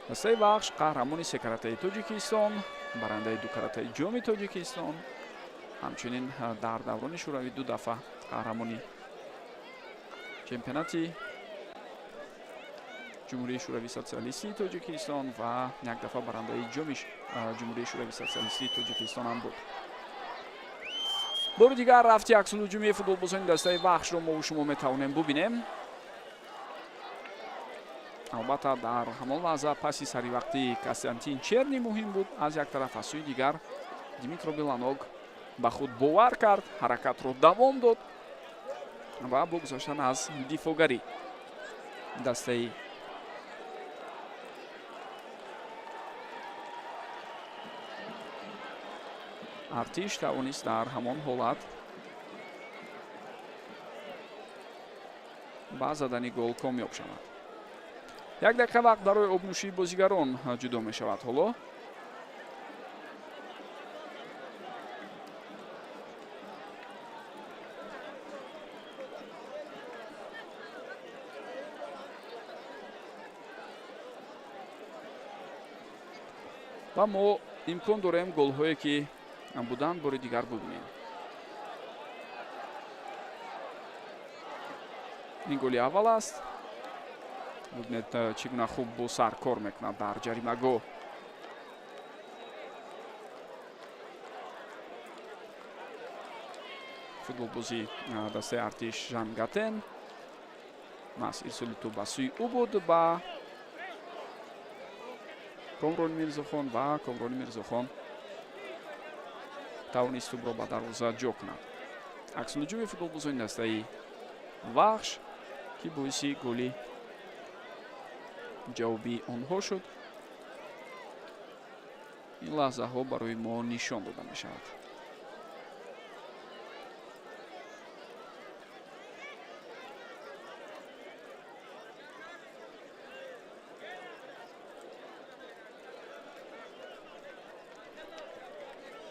Дастаи Вахш қаҳрамони секаратаи Тоҷикистон, барандаи дукаратаи ҷоми Тоҷикистон, ҳамчунин дар даврони шӯравӣ 2 дафъа қаҳрамони чемпионати Ҷумҳурии Шӯравии Социалистии Тоҷикистон ва як дафъа барандаи ҷоми Ҷумҳурии Шӯравии Социалистии Тоҷикистон ҳам буд. Бори дигар рафти аксулҳуҷумии футболбозони дастаи Вахшро мо шумо метавонем бубинем. Албатта, дар ҳамон лаҳза паси саривақтии Костянтин Черни муҳим буд аз як тараф, аз сӯи дигар Димитро Биланок ба худ бовар кард, ҳаракатро давом дод ва бо гузаштан аз дифоъгарӣ дастаи Артиш тавонист дар ҳамон ҳолат ба задани гол комёб шавад. 1 дақиқа вақт барои обнӯшии бозигарон ҷудо мешавад ҳоло. Ва мо имкон дорем голҳое ки буданд бори дигар бубинем. Ин голи аввал аст. Бубинед, чӣ гуна хуб бо сар кор мекунад дар ҷаримагоҳ. Футболбози дастаи Артиш Жан Гатен. Маҳз ирсоли тӯб ба сӯи ӯ буд ба Комрон Мирзохон ва Комрон Мирзохон тавонист тӯбро ба дарвоза ҷо кунад. Аксулҳуҷуми футболбозони дастаи Вахш, ки боиси голи ҷавобии онҳо шуд, ин лаҳзаҳо барои мо нишон дода мешавад.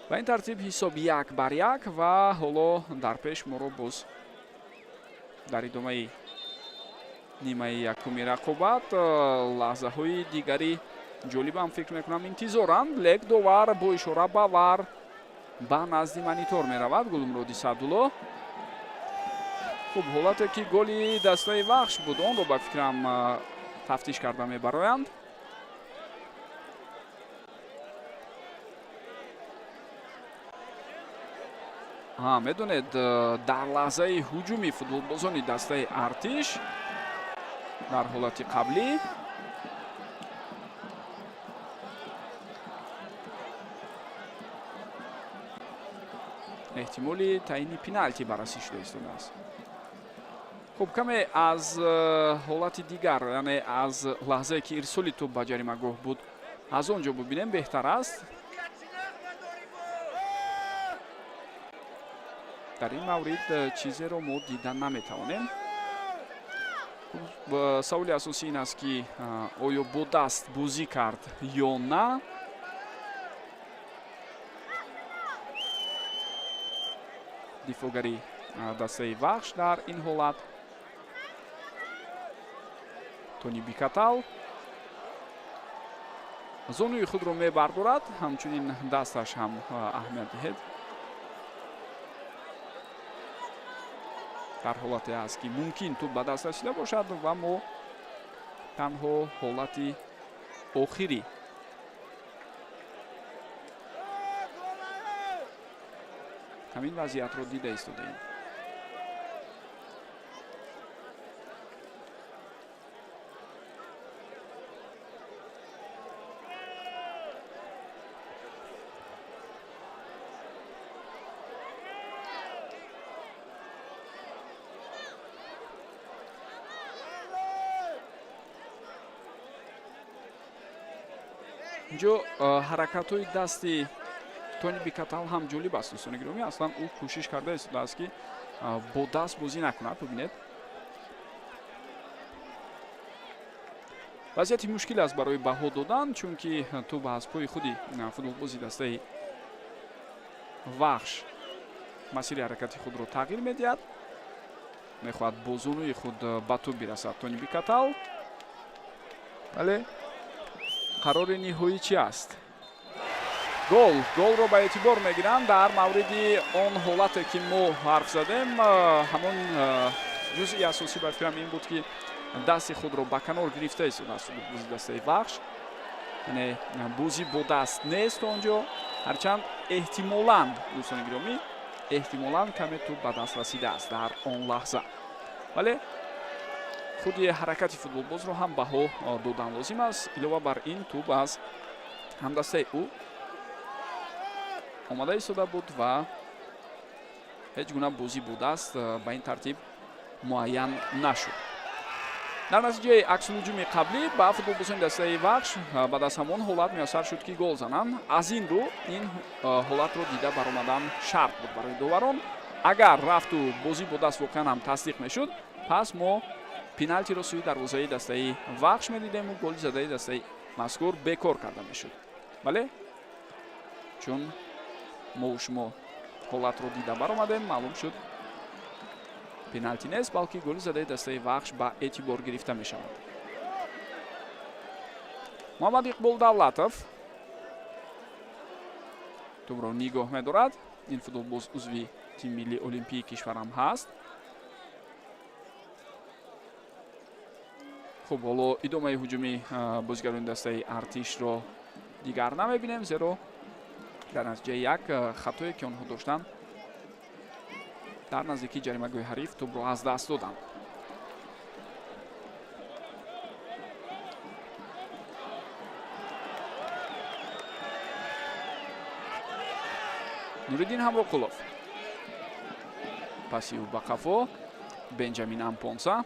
Ба ин тартиб ҳисоб 1-1 ва ҳоло дар пеш моро боз дар идомаи нимаи якуми рақобат лаҳзаҳои дигари ҷолибам фикр мекунам интизоранд. Лек довар бо ишора ба вар ба назди монитор меравад Гулмуроди Саъдулло. Хуб, ҳолате ки голи дастаи Вахш буд, онро ба фикрам тафтиш карда мебароянд. Медонед, дар лаҳзаи ҳуҷуми футболбозони дастаи Артиш дар ҳолати қаблӣ Эҳтимоли таъини пеналти баррасӣ шуда истодааст. Хуб, каме аз ҳолати дигар, яъне аз лаҳзае ки ирсоли тӯб ба ҷаримагоҳ буд, аз он ҷо бубинем беҳтар аст. Дар ин маврид чизеро мо дида наметавонем. Саволи асосӣ ин аст, ки оё бо даст бозӣ кард ё на. Дифоъгари дастаи Вахш дар ин ҳолат Тони Бикатал зонуи худро мебардорад, ҳамчунин дасташ ҳам аҳамият диҳед. Дар ҳолате аст, ки мумкин тӯб ба даст расида бошад ва мо танҳо ҳолати охири ҳамин вазъиятро дида истодаем. Инҷо ҳаракатҳои дасти Тони Бикатал ҳам ҷолиб аст, дӯстони гиромӣ. Аслан ӯ кӯшиш карда истодааст, ки бо даст бозӣ накунад. Бубинед, вазъияти мушкил аст барои баҳо додан, чунки тӯб аз пои худи футболбози дастаи Вахш масири ҳаракати худро тағйир медиҳад. Мехоҳад бо зонуи худ ба тӯб бирасад Тони Бикатал, вале қарори ниҳоӣ чи аст? Гол. Голро ба эътибор мегиранд. Дар мавриди он ҳолате ки мо ҳарф задем, ҳамон ҷузъи асосӣ ба фикрам ин буд, ки дасти худро ба канор гирифта истодааст футболбози дастаи Вахш, яъне бозӣ бо даст нест он ҷо. Ҳарчанд эҳтимолан, дӯстони гиромӣ, эҳтимолан каме тӯб ба даст расидааст дар он лаҳза, вале худи ҳаракати футболбозро ҳам баҳо додан лозим аст. Илова бар ин, тӯб аз ҳамдастаи ӯ омада истода буд ва ҳеҷ гуна бозӣ бо даст ба ин тартиб муайян нашуд. Дар натиҷаи аксулҳуҷуми қаблӣ ба футболбозони дастаи Вахш баъд аз ҳамон ҳолат муяссар шуд, ки гол зананд. Аз ин рӯ ин ҳолатро дида баромадан шарт буд барои доварон. Агар рафту бозӣ бо даст воқеан ҳам тасдиқ мешуд, пас мо пеналтиро сӯи дарвозаи дастаи Вахш медидему голи задаи дастаи мазкур бекор карда мешуд. Вале чун мо шумо ҳолатро дида баромадем, маълум шуд, пеналти нест, балки голи задаи дастаи Вахш ба эътибор гирифта мешавад. Муҳаммад Иқбол Давлатов тӯбро нигоҳ медорад. Ин футболбоз узви тими миллии олимпии кишварам ҳаст. Хуб, ҳоло идомаи ҳуҷуми бозигарони дастаи Артишро дигар намебинем, зеро дар натиҷаи як хатое ки онҳо доштанд, дар наздикии ҷаримагоҳи ҳариф тӯбро аз даст доданд. Нуриддин Ҳамроқулов, паси ӯ ба қафо Бенҷамин Ампонса,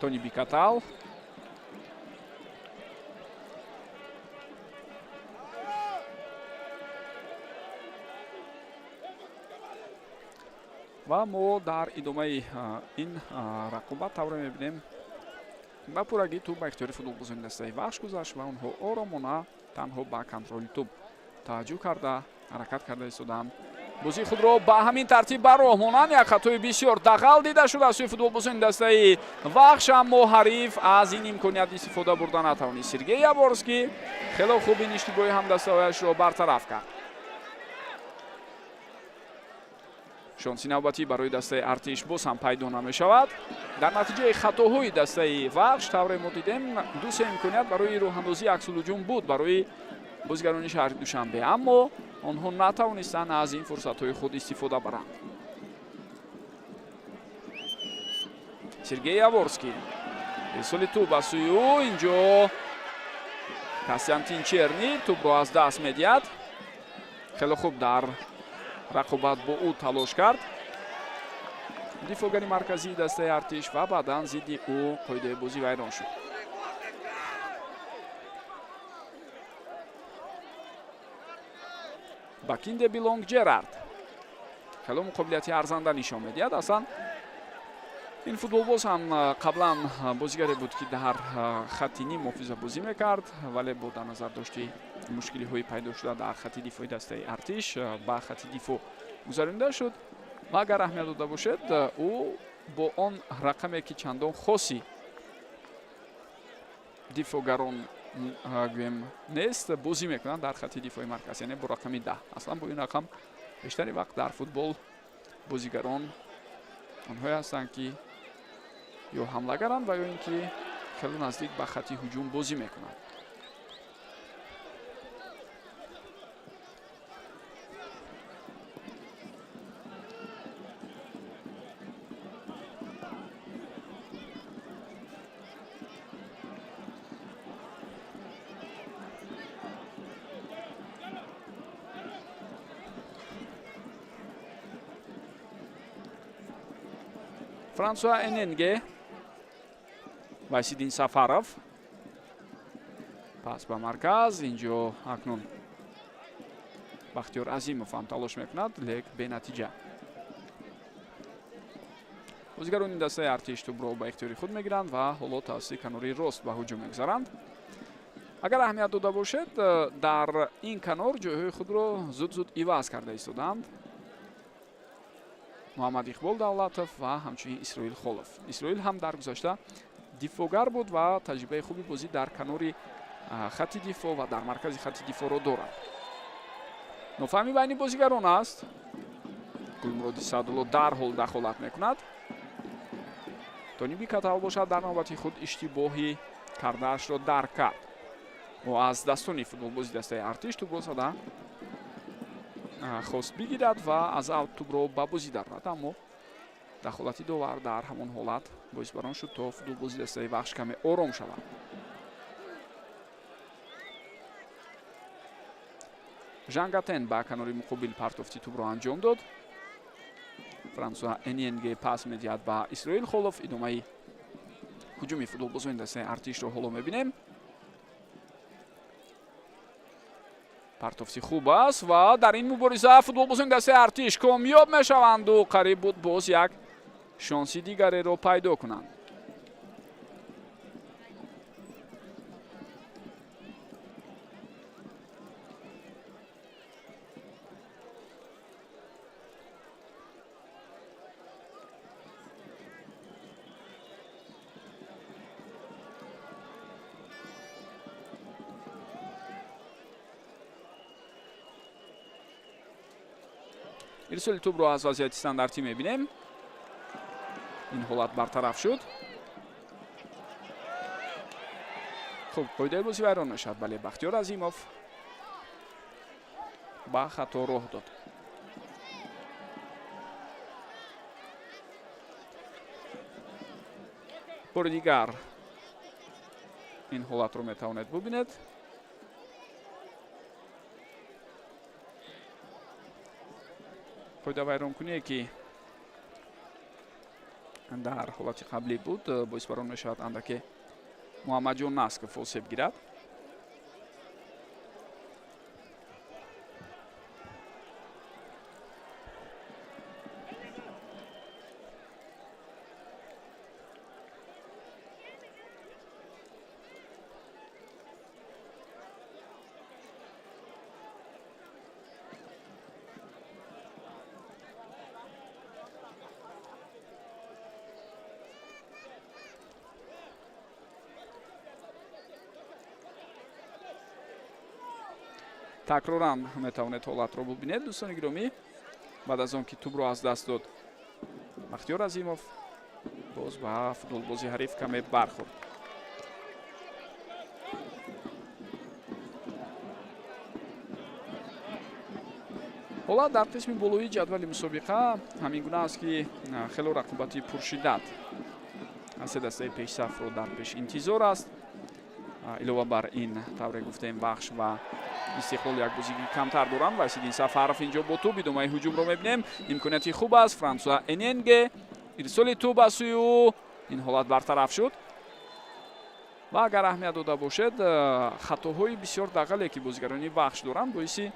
Тони Бикатал. Ва мо дар идомаи ин рақобат тавре мебинем, ба пуррагӣ тӯб ба ихтиёри футболбозони дастаи Вахш гузашт ва онҳо оромона танҳо ба контроли тӯб таваҷҷӯҳ карда ҳаракат карда истоданд. Бозии худро ба ҳамин тартиб ба роҳ монанд. Як хатои бисёр дағал дида шуд аз сӯи футболбозони дастаи Вахш, аммо ҳариф аз ин имконият истифода бурда натавонист. Сергей Яворский хело хуб ин иштибоҳи ҳамдастаҳояшро бартараф кард. Шонси навбатӣ барои дастаи Артиш боз ҳам пайдо намешавад. Дар натиҷаи хатоҳои дастаи Вахш, тавре мо дидем, ду-се имконият барои роҳандозии аксулҳуҷум буд барои бозигарони шаҳри Душанбе, аммо онҳо натавонистанд аз ин фурсатҳои худ истифода баранд. Сергей Яворский, ирсоли тӯб аз сӯи ӯ, инҷо Костянтин Черни тӯбро аз даст медиҳад. Хеле хуб дар рақобат бо ӯ талош кард дифоъгари марказии дастаи Артиш ва баъдан зидди ӯ қоидаи бозӣ вайрон шуд. Бакинде Билонг Ҷерард хеле муқобилияти арзанда нишон медиҳад. Аслан ин футболбоз ҳам қаблан бозигаре буд, ки дар хатти ним муҳофиза бозӣ мекард, вале бо дар назар дошти мушкилиҳои пайдо шуда дар хатти дифои дастаи Артиш ба хатти дифоъ гузаронида шуд. Ва агар аҳамият дода бошед, ӯ бо он рақаме, ки чандон хоси дифоъгарон гӯем нест, бозӣ мекунанд дар хатти дифои марказ, яъне бо рақами 10. Аслан бо ин рақам бештари вақт дар футбол бозигарон онҳое ҳастанд, ки ё ҳамлагаранд ва ё ин ки хеле наздик ба хатти ҳуҷум бозӣ мекунанд. Франсуа Эненге, Вайсиддин Сафаров, пас ба марказ. Инҷо акнун Бахтиёр Азимов ҳам талош мекунад, лек бенатиҷа. Бозигарони дастаи Артиш тӯбро ба ихтиёри худ мегиранд ва ҳоло тавассути канори рост ба ҳуҷум мегузаранд. Агар аҳамият дода бошед, дар ин канор ҷойҳои худро зуд-зуд иваз карда истодаанд Муҳаммад Иқбол Давлатов ва ҳамчунин Исроил Холов. Исроил ҳам дар гузашта дифоъгар буд ва таҷрибаи хуби бозӣ дар канори хатти дифоъ ва дар маркази хатти дифоъро дорад. Нофаҳмӣ байни бозигарон аст. Гулмуроди Саъдулло дарҳол дахолат мекунад. Тониби Катал бошад, дар навбати худ иштибоҳи кардаашро дарк кард. Ӯ аз дастони футболбози дастаи Артиш тӯбро зада хост бигирад ва аз аут тӯбро ба бозӣ дарорад, аммо дахолати довар дар ҳамон ҳолат боис бар он шуд, то футболбози дастаи Вахш каме ором шавад. Жангатен ба канори муқобил партофти тӯбро анҷом дод. Франсуа Эненге пас медиҳад ба Исроил Холов. Идомаи ҳуҷуми футболбозони дастаи Артишро ҳоло мебинем. Партофти хуб аст ва дар ин мубориза футболбозони дастаи Артиш комёб мешаванду қариб буд боз як шонси дигареро пайдо кунанд. Ирсоли тӯбро аз вазъияти стандартӣ мебинем. Ин ҳолат бартараф шуд. Хуб, қоидаи бозӣ вайрон мешавад, бале, Бахтиёр Азимов ба хато роҳ дод. Бори дигар ин ҳолатро метавонед бубинед. Қоида вайронкуние, ки дар ҳолати қаблӣ буд, боис бар он мешавад, андаке Муҳаммадҷон Насков осеб гирад. Такроран метавонед ҳолатро бубинед, дӯстони гиромӣ. Баъд аз он ки тӯбро аз даст дод Бахтиёр Азимов, боз ба футболбози ҳариф каме бархӯрд. Ҳолат дар қисми болоии ҷадвали мусобиқа ҳамин гуна аст, ки хело рақобати пуршиддат се дастаи пешсафро дар пеш интизор аст. Илова бар ин, тавре гуфтем, Вахш ва Истиқлол як бозиги камтар доранд. Вайсиддин Сафаров инҷо бо тӯб идомаи ҳуҷумро мебинем. Имконияти хуб аст. Франсуа Эненге, ирсоли тӯб аз сӯи ӯ, ин ҳолат бартараф шуд. Ва агар аҳамият дода бошед, хатоҳои бисёр дағале, ки бозигарони Вахш доранд, боиси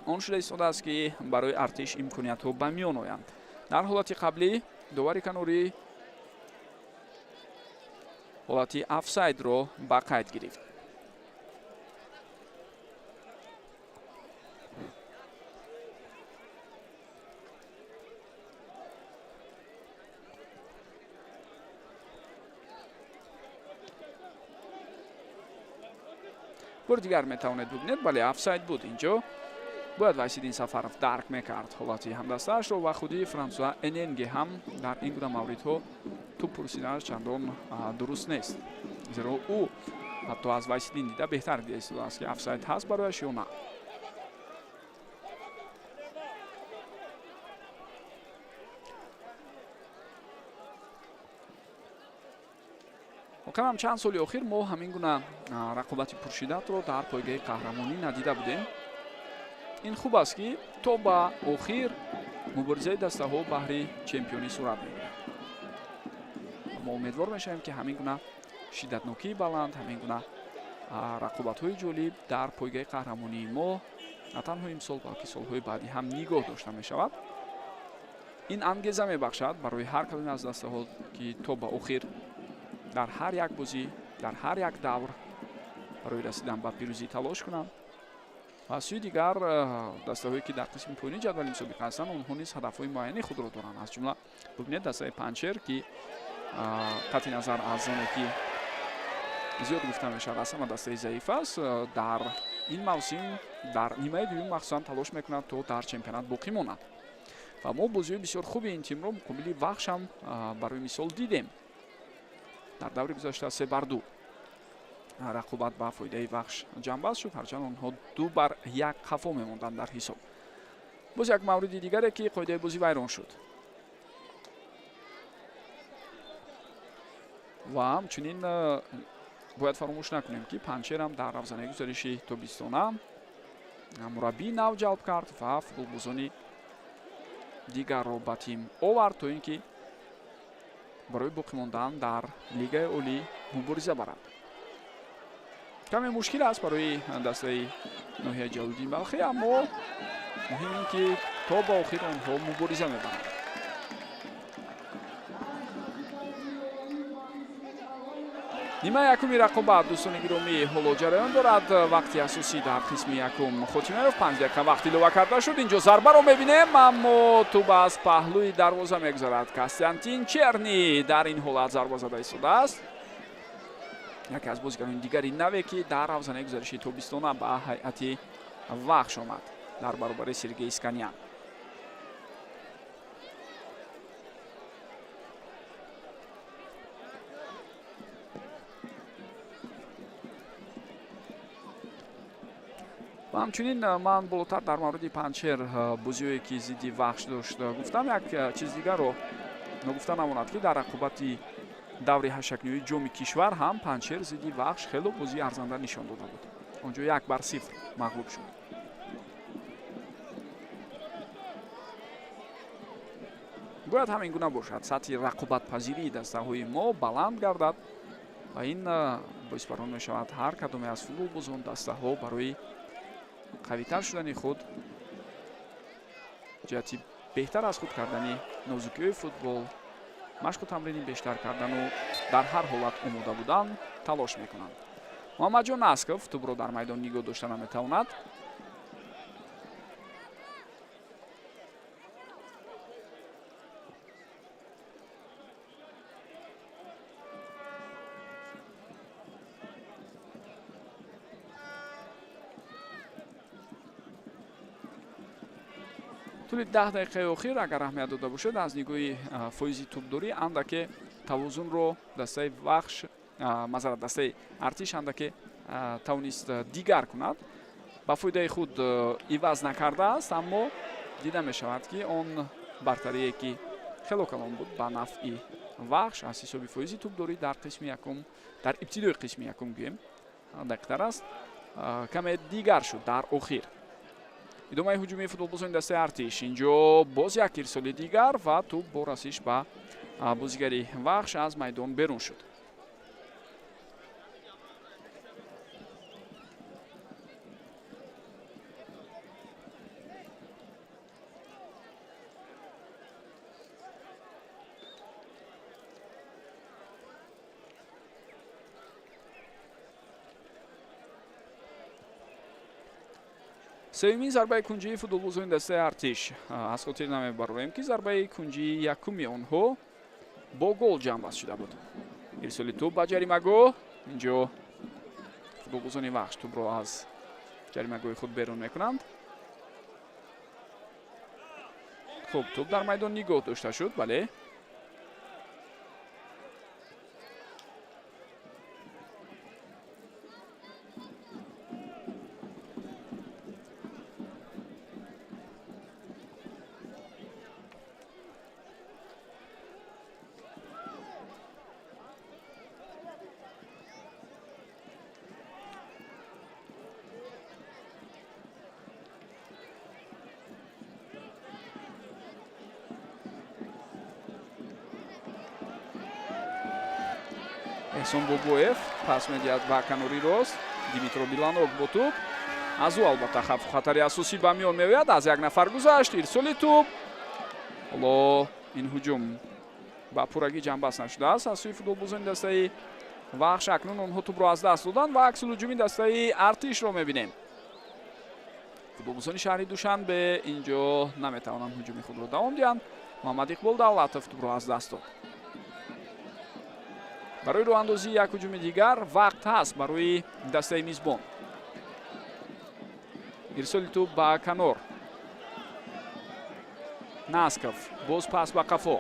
он шуда истодааст, ки барои Артиш имкониятҳо ба миён оянд. Дар ҳолати қаблӣ довари канорӣ ҳолати офсайдро ба қайд гирифт. Бори дигар метавонед бубинед. Бале, офсайд буд. Инҷо бояд Вайсиддин Сафаров дарк мекард ҳолати ҳамдастаашро ва худи Франсуа Эненге ҳам дар ин гуна мавридҳо тӯб пурсиданаш чандон дуруст нест, зеро ӯ ҳатто аз Вайсиддин дида беҳтар дида истодааст, ки офсайд ҳаст барояш ё на. Воқеан ҳам, чанд соли охир мо ҳамин гуна рақобати пуршиддатро дар пойгаи қаҳрамонӣ надида будем. Ин хуб аст, ки то ба охир муборизаи дастаҳо баҳри чемпионӣ сурат мегирад. Мо умедвор мешавем, ки ҳамин гуна шиддатнокии баланд, ҳамин гуна рақобатҳои ҷолиб дар пойгаи қаҳрамонии мо на танҳо имсол, балки солҳои баъдӣ ҳам нигоҳ дошта мешавад. Ин ангеза мебахшад барои ҳар кадоме аз дастаҳо, ки то ба охир дар ҳар як бозӣ, дар ҳар як давр барои расидан ба пирӯзӣ талош кунанд. Ва аз сӯи дигар, дастаҳое, ки дар қисми поёни ҷадвали мусобиқа ҳастанд, онҳо низ ҳадафҳои муайяни худро доранд. Аз ҷумла бубинед дастаи Панҷшер, ки қатъи назар аз оне ки зиёд гуфта мешавад, аз ҳама дастаи заиф аст, дар ин мавсим дар нимаи дуюм махсусан талош мекунад, то дар чемпионат боқӣ монад. Ва мо бозиҳои бисёр хуби ин тимро муқобили Вахш ҳам барои мисол дидем. Дар даври гузашта 3-2 рақобат ба фоидаи Вахш ҷамъбаст шуд, ҳарчанд онҳо 2-1 қафо мемонданд дар ҳисоб. Боз як мавриди дигаре, ки қоидаи бозӣ вайрон шуд. Ва ҳамчунин бояд фаромӯш накунем, ки Панҷшерам дар равзанаи гузариши тобистона мураббии нав ҷалб кард ва футболбозони дигарро ба тим овард, то ин ки барои боқӣ мондан дар лигаи олӣ мубориза барад. Каме мушкил аст барои дастаи ноҳияи Ҷалолиддин Балхӣ, аммо муҳим ин ки то ба охир онҳо мубориза мебаранд. Нимаи якуми рақобат, дӯстони гиромӣ, ҳоло ҷараён дорад. Вақти асосӣ дар қисми якум хотима ёфт. 5 дақиқа вақт илова карда шуд. Инҷо зарбаро мебинем, аммо тӯб аз паҳлӯи дарвоза мегузарад. Костянтин Черни дар ин ҳолат зарба зада истодааст, яке аз бозигарони дигари наве, ки дар равзанаи гузариши тобистона ба ҳайати Вахш омад дар баробари Сергей Исканян. Ва ҳамчунин ман болотар дар мавриди Панҷшер, бозиҳое ки зидди Вахш дошт, гуфтам. Як чиз дигарро ногуфта намонад, ки дар рақобати даври ҳаштякниҳои Ҷоми кишвар ҳам Панҷшер зидди Вахш хело бозии арзанда нишон дода буд. Он ҷо 1-0 мағлуб шуд. Бояд ҳамин гуна бошад, сатҳи рақобатпазирии дастаҳои мо баланд гардад ва ин боис бар он мешавад, ҳар кадоме аз футболбозон, дастаҳо барои қавитар шудани худ, ҷиҳати беҳтар аз худ кардани нозукиҳои футбол, машқу тамрини бештар кардану дар ҳар ҳолат омода будан талош мекунанд. Муҳаммадҷон Асков тӯбро дар майдон нигоҳ дошта наметавонад. Тӯли 10 дақиқаи охир, агар аҳамият дода бошед, аз нигоҳи фоизи тӯбдорӣ андаке тавозунро дастаи Вахш, мазарат, дастаи Артиш андаке тавонист дигар кунад, ба фоидаи худ иваз накардааст, аммо дида мешавад, ки он бартарие, ки Хело калон буд ба нафъи Вахш аз ҳисоби фоизи тӯбдорӣ дар қисми якум, дар ибтидои қисми якум гӯем дақиқтар аст, каме дигар шуд дар охир. Идомаи ҳуҷуми футболбозони дастаи Артиш. Инҷо боз як ирсоли дигар ва тӯб бо расиш ба бозигари Вахш аз майдон берун шуд. Сеюмин зарбаи кунҷии футболбозони дастаи Артиш. Аз хотир намебарорем, ки зарбаи кунҷии якуми онҳо бо гол ҷамъбаст шуда буд. Ирсоли тӯб ба ҷаримагоҳ. Инҷо футболбозони Вахш тӯбро аз ҷаримагоҳи худ берун мекунанд. Хуб, тӯб дар майдон нигоҳ дошта шуд, бале. Эҳсон Бобоев пас медиҳад ба канори рост. Димитро Биланок бо тӯб. Аз ӯ албатта хавфу хатари асосӣ ба миён меояд. Аз як нафар гузашт. Ирсоли тӯб. Ҳоло ин ҳуҷум ба пуррагӣ ҷамъбаст нашудааст аз сӯи футболбозони дастаи Вахш. Акнун онҳо тӯбро аз даст доданд ва аксулҳуҷуми дастаи Артишро мебинем. Футболбозони шаҳри Душанбе инҷо наметавонанд ҳуҷуми худро давом диҳанд. Муҳаммад Иқбол Давлатов тӯбро аз даст дод. Барои роҳандозии як ҳуҷуми дигар вақт ҳаст барои дастаи мизбон. Ирсоли тӯб ба канор. Насков боз пас ба қафо.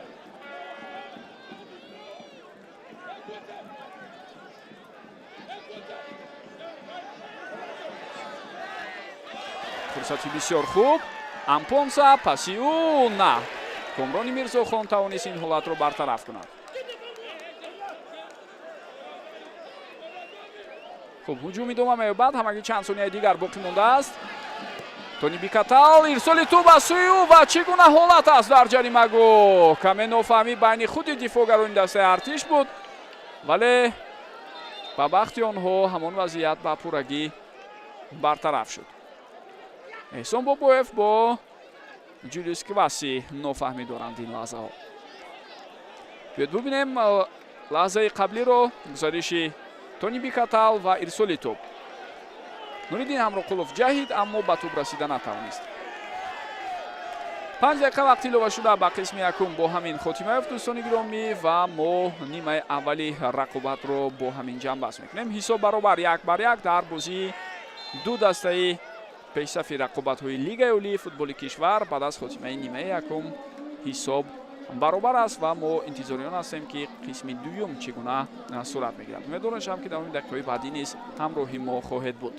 Фурсати бисёр хуб. Ампонса паси ӯ на. Комрони Мирзохон тавонист ин ҳолатро бартараф кунад. Хуб, ҳуҷум идома меёбад. Ҳамагӣ чанд сонияи дигар боқӣ мондааст. Тони Бикатал ирсоли тӯб аз сӯи ӯ ва чӣ гуна ҳолат аст дар ҷаримагоҳ. Каме нофаҳмӣ байни худи дифоъгарони дастаи Артиш буд, вале ба бахти онҳо ҳамон вазъият ба пуррагӣ бартараф шуд. Эҳсон Бобоев бо Ҷулиус Кваси нофаҳмӣ доранд ин лаҳзаҳо. Биёед бубинем лаҳзаи қаблиро, гузариши Тони Бикатал ва ирсоли тӯб. Нуриддин Ҳамроқулов ҷаҳид, аммо ба тӯб расида натавонист. 5 дақиқа вақт илова шуда ба қисми якум бо ҳамин хотима ёфт, дӯстони гиромӣ, ва мо нимаи аввали рақобатро бо ҳамин ҷамъбаст мекунем. Ҳисоб баробар 1-1 дар бозии ду дастаи пешсафи рақобатҳои Лигаи олии футболи кишвар. Баъд аз хотимаи нимаи якум ҳисоб баробар аст ва мо интизориён ҳастем, ки қисми дуюм чӣ гуна сурат мегирад. Умедворам шавам, ки давоми дақиқаҳои баъдӣ низ ҳамроҳи мо хоҳед буд.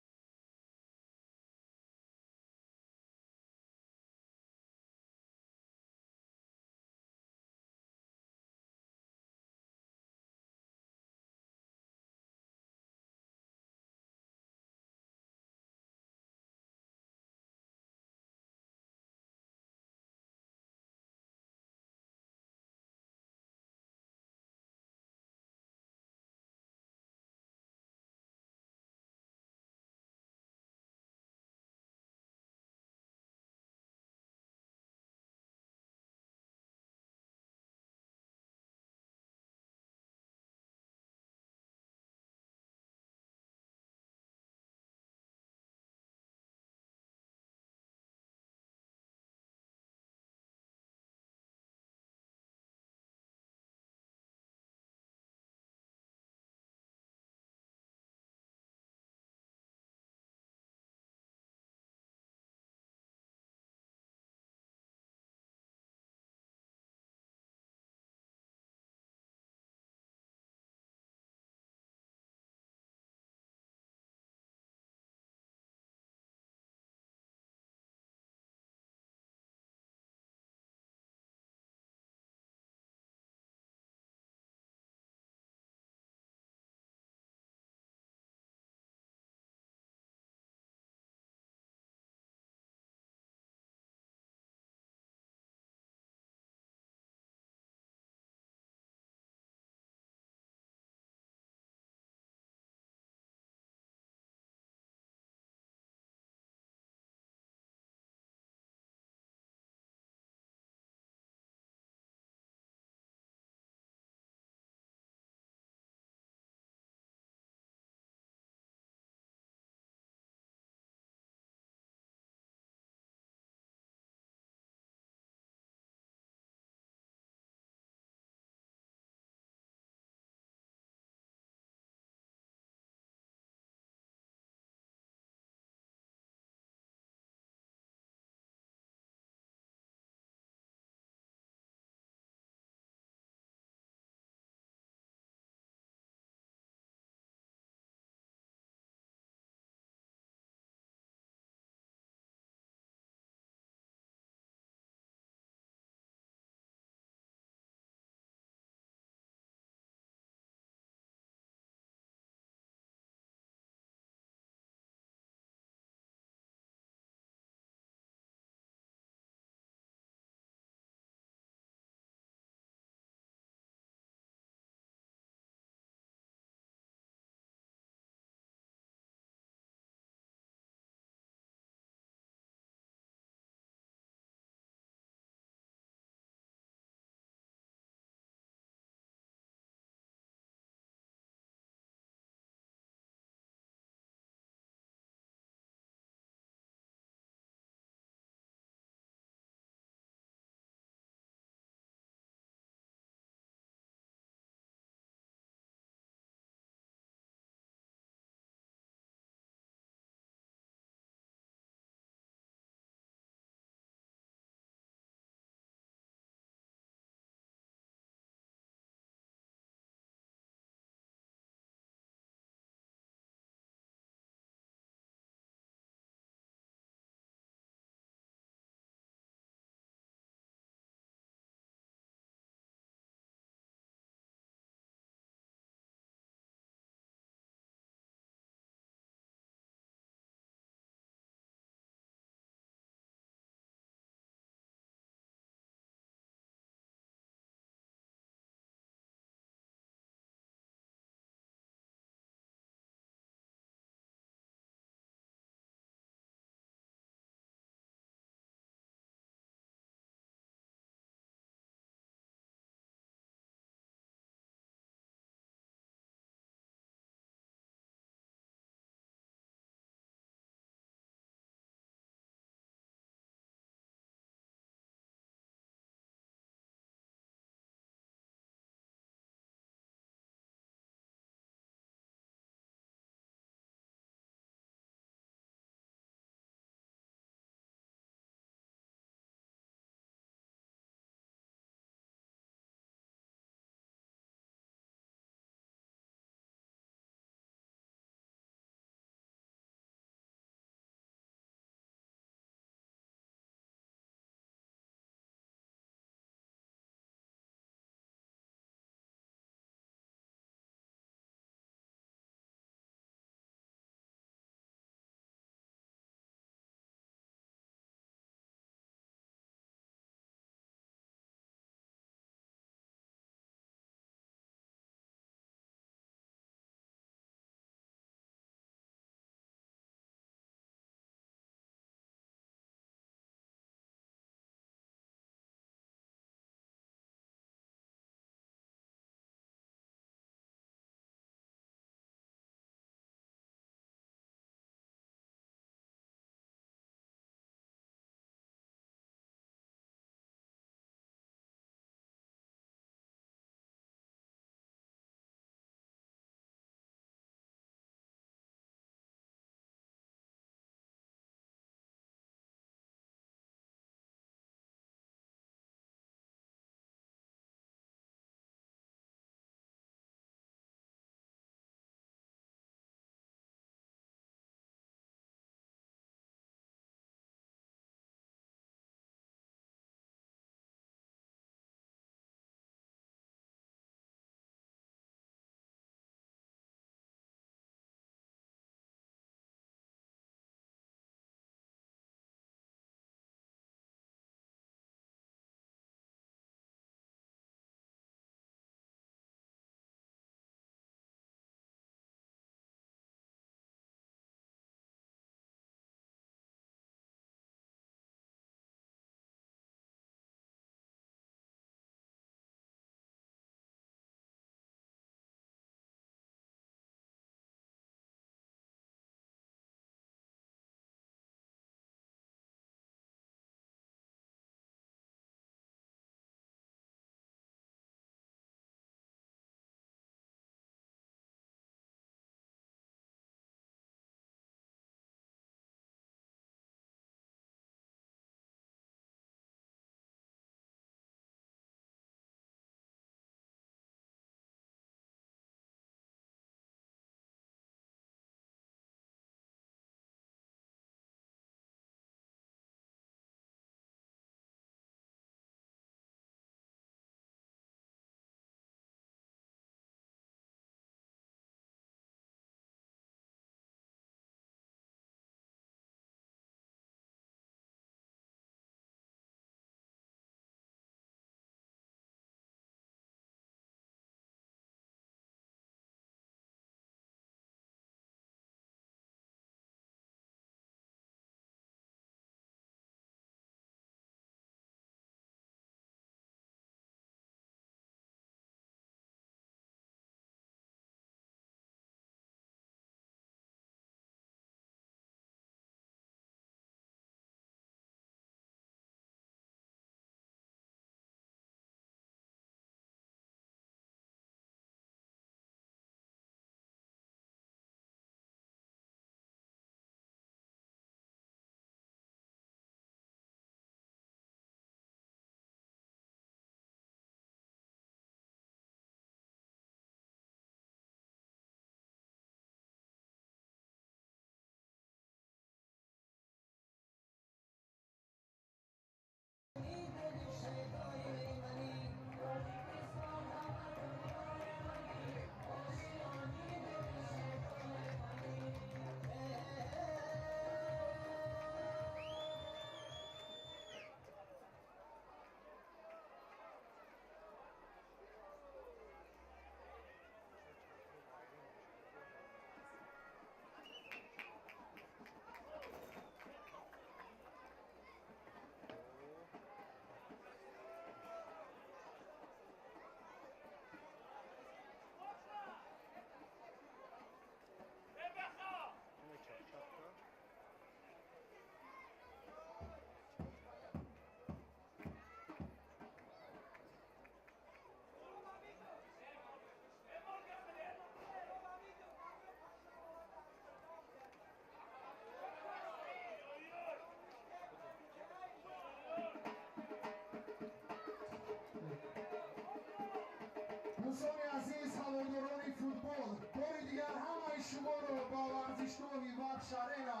Дӯстони азиз, ҳаводорони футбол, бори дигар ҳамаи шуморо ба варзишгоҳи Вахш Арена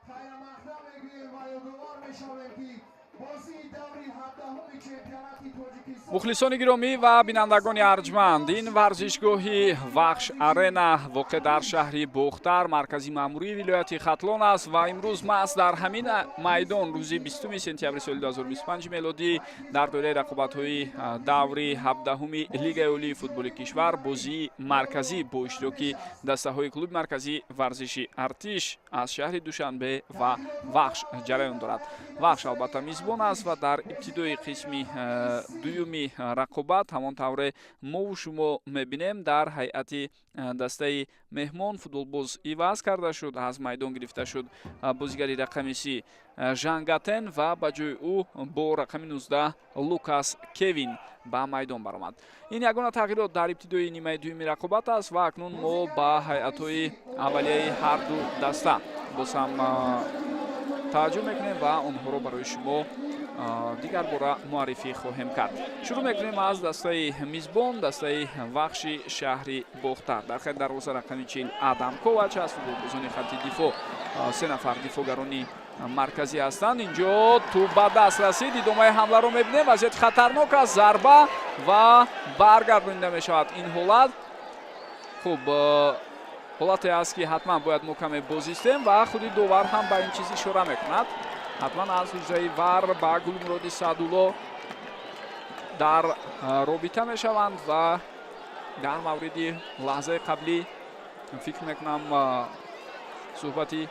хайрамақдам мегӯем ва ёдовар мешавем, ки бозии даври 17-уми чемпионати Тоҷикистон. Мухлисони гиромӣ ва бинандагони арҷманд, ин варзишгоҳи Вахш Арена воқеъ дар шаҳри Бохтар, маркази маъмурии вилояти Хатлон аст ва имрӯз маҳз дар ҳамин майдон рӯзи 20 сентябри соли 2025 мелодӣ дар доираи рақобатҳои даври 17-уми Лигаи олии футболи кишвар бозии марказӣ бо иштироки дастаҳои клуби марказии варзиши Артиш аз шаҳри Душанбе ва Вахш ҷараён дорад. Вахш албатта мизбон аст ва дар ибтидои қисми дуюми рақобат, ҳамон тавре мову шумо мебинем, дар ҳайати дастаи меҳмон футболбоз иваз карда шуд, аз майдон гирифта шуд бозигари рақами 30 Жангатен ва ба ҷои ӯ бо рақами 19 Лукас Кевин ба майдон баромад. Ин ягона тағйирот дар ибтидои нимаи дуюми рақобат аст ва акнун мо ба ҳайатҳои аввалияи ҳарду даста боз ҳам таваҷҷӯҳ мекунем ва онҳоро барои шумо дигар бора муаррифӣ хоҳем кард. Шурӯъ мекунем аз дастаи мизбон, дастаи Вахши шаҳри Бохтар. Дар хати дарвоза рақами 40 Адам Ковач аст. Футболбозони хати дифоъ се нафар дифоъгарони марказӣ ҳастанд. Инҷо тӯб ба даст расид, идомаи ҳамларо мебинем, вазъияти хатарнок аст, зарба ва баргардонида мешавад ин ҳолат. Хуб, ҳолате аст, ки ҳатман бояд мо каме бозистем ва худи довар ҳам ба ин чиз ишора мекунад. Ҳатман аз ҳуҷраи ВАР ба Гулмуроди Саъдулло дар робита мешаванд ва дар мавриди лаҳзаи қаблӣ фикр мекунам суҳбати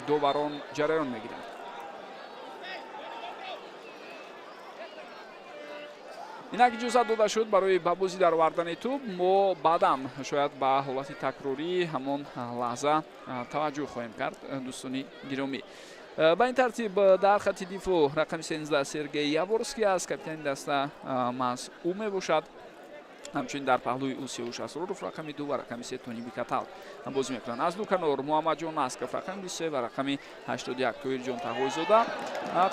доварон ҷараён мегирад. Инак иҷозат дода шуд барои ба бозӣ даровардани тӯб. Мо баъдан шояд ба ҳолати такрории ҳамон лаҳза таваҷҷӯҳ хоҳем кард, дӯстони гиромӣ. Ба ин тартиб, дар хати дифоъ рақами 13 Сергей Яворский аст, капитани даста маҳз ӯ мебошад. Ҳамчунин дар паҳлӯи ӯ Сиёвуш Асроров рақами 2 ва рақами 3 Тони Бикатал бозӣ мекунанд. Аз ду канор Муҳаммадҷон Насков рақами 23 ва рақами 81 Тоирҷон Тағойзода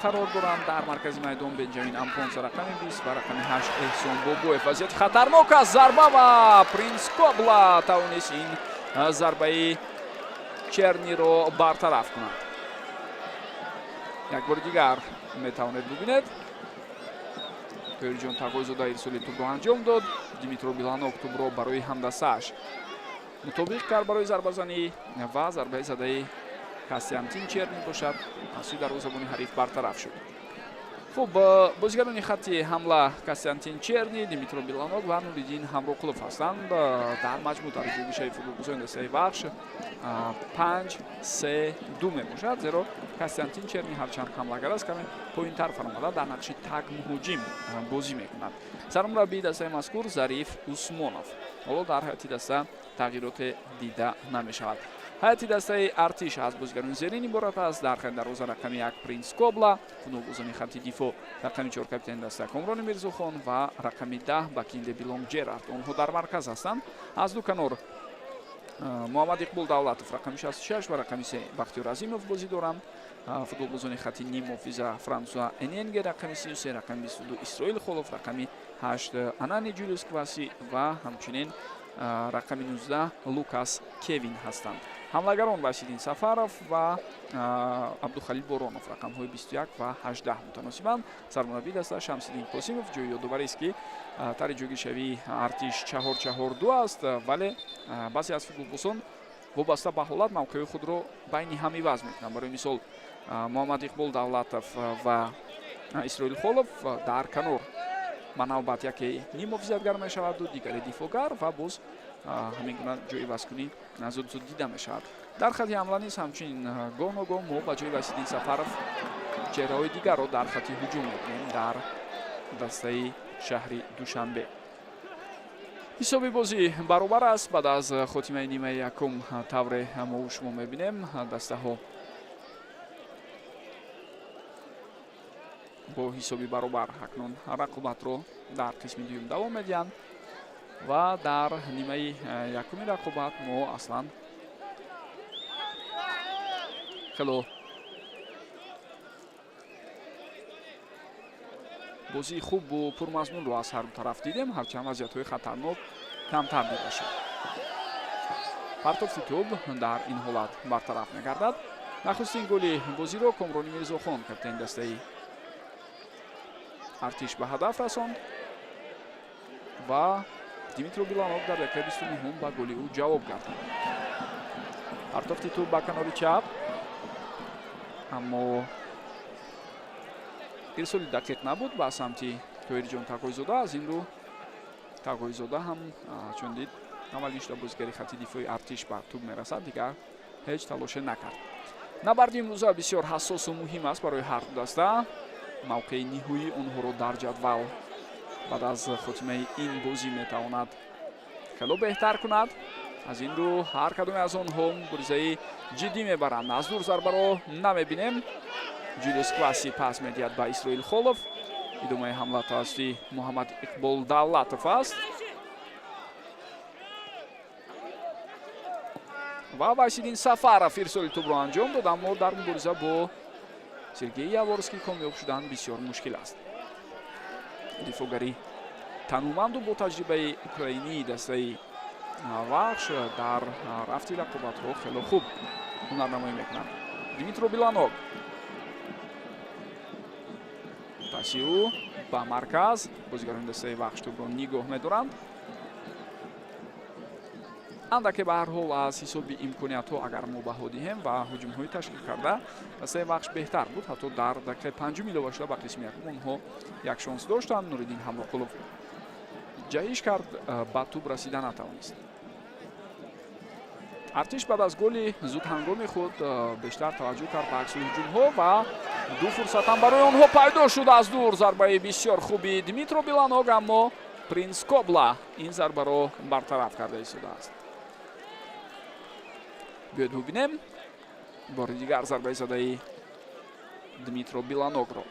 қарор доранд. Дар маркази майдон Бенҷамин Ампонса рақами 20 ва рақами 8 Эҳсон Бобоев. Вазъияти хатарнок аст, зарба ва Принс Кобла тавонист ин зарбаи Черниро бартараф кунад. Як бори дигар метавонед бубинед, Тоирҷон Тағойзода ирсоли тӯбро анҷом дод, Димитро Биланок тӯбро барои ҳамдастааш мутобиқ кард барои зарбазанӣ ва зарбаи задаи Кастиантин Черни бошад, аз сӯи дарвозабони ҳариф бартараф шуд. Хуб, бозигарони хатти ҳамла Кастиантин Черни, Димитро Биланок ва Нуриддин Ҳамроқулов ҳастанд. Дар маҷмӯъ дар ҷойгиршави футболбозони дастаи Вахш 5-3-2 мебошад, зеро Кастиантин Черни ҳарчанд ҳамлагар аст, каме поинтар фаромада дар нақши так муҳоҷим бозӣ мекунад. Сармураббии дастаи мазкур Зариф Усмонов. Ҳоло дар ҳайати даста тағйироте дида намешавад. Ҳайати дастаи Артиш аз бозигарони зерин иборат аст. Дар хати дарвоза рақами 1 Принс Кобла, футболбозони хати дифоъ рақами 4 капитани даста Комрони Мирзохон ва рақами 10 Бакинде Билонг Ҷерард. Онҳо дар марказ ҳастанд. Аз ду канор Муҳаммад Иқбол Давлатов рақами 66 ва рақами 3 Бахтиёр Азимов бозӣ доранд. Футболбозони хати ниммуҳофиза Франсуа Эненге рақами 33, рақами 22 Исроил Холов, рақами 8 Анани Ҷулиус Кваси ва ҳамчунин рақами 19 Лукас Кевин ҳастанд. Ҳамлагарон Васиддин Сафаров ва Абдухалил Боронов рақамҳои 21 ва 18 мутаносибан. Сармураббии даста Шамсиддин Қосимов. Ҷои ёдоварист, ки тари ҷойгиршавии Артиш 4-4-2 аст, вале баъзе аз футболбозон вобаста ба ҳолат мавқеи худро байни ҳам иваз мекунанд. Барои мисол, Муҳаммад Иқбол Давлатов ва Исроил Холов дар канор ба навбат яке ниммуҳофизатгар мешаваду дигаре дифоъгар ва боз ҳамин гуна ҷойивазкунӣ зуд зуд дида мешавад. Дар хати ҳамла низ ҳамчунин гоҳ ногоҳ мо ба ҷои Васиддин Сафаров чеҳраҳои дигарро дар хати ҳуҷум мебинем дар дастаи шаҳри Душанбе. Ҳисоби бозӣ баробар аст баъд аз хотимаи нимаи якум. Тавре мову шумо мебинем, дастаҳо бо ҳисоби баробар акнун рақобатро дар қисми дуюм давом медиҳанд ва дар нимаи якуми рақобат мо аслан хело Бозии хубу пурмазмунро аз ҳар ду тараф дидем, ҳарчанд вазъиятҳои хатарнок камтар дида шуд. Партофти тӯб дар ин ҳолат бартараф мегардад. Нахустин голи бозиро Комрони Мирзохон, капитани дастаи Артиш, ба ҳадаф расонд ва Димитро Биланов дар дақиқаи 29 ба голи ӯ ҷавоб гардид. Партофти тӯб ба канори чап, аммо ирсоли дақиқ набуд ба самти Тоҳирҷон Тағойзода. Аз ин рӯ Тағойзода ҳам чун дид аввалин шуда бозигари хати дифои Артиш ба тӯб мерасад, дигар ҳеҷ талоше накард. Набарди имрӯза бисёр ҳассосу муҳим аст барои ҳар ду даста. Мавқеи ниҳоии онҳоро дар ҷадвал баъд аз хотимаи ин бозӣ метавонад хело беҳтар кунад. Аз ин рӯ ҳар кадоме аз онҳо муборизаи ҷиддӣ мебаранд. Аз дур зарбаро намебинем. Ҷулиус Кваси пас медиҳад ба Исроил Холов. Идомаи ҳамла тавассути Муҳаммад Иқбол Давлатов аст. Ва Вайсиддин Сафаров ирсоли тӯбро анҷом дод, аммо дар мубориза бо Сергей Яворский комёб шудан бисёр мушкил аст. Дифоъгари тануманду бо таҷрибаи украинии дастаи Вахш дар рафти рақобатҳо хело хуб ҳунарнамоӣ мекунад. Димитро Биланок, паси ӯ ба марказ, бозигарони дастаи Вахш тӯбро нигоҳ медоранд. Андаке ба ҳар ҳол аз ҳисоби имкониятҳо агар мо баҳо диҳем ва ҳуҷумҳои ташкил карда, дастаи Вахш беҳтар буд. Ҳатто дар дақиқаи панҷум илова шуда ба қисми якум онҳо як шонс доштанд. Нуриддин Ҳамроқулов ҷаҳиш кард, ба тӯб расида натавонист. Артиш баъд аз голи зудҳангоми худ бештар таваҷҷӯҳ кард ба акси ҳуҷумҳо ва ду фурсат ҳам барои онҳо пайдо шуд. Аз дур зарбаи бисёр хуби Дмитро Биланог, аммо Принс Кобла ин зарбаро бартараф карда истодааст. Биёед бубинем бори дигар зарбаи задаи Дмитро Биланогро.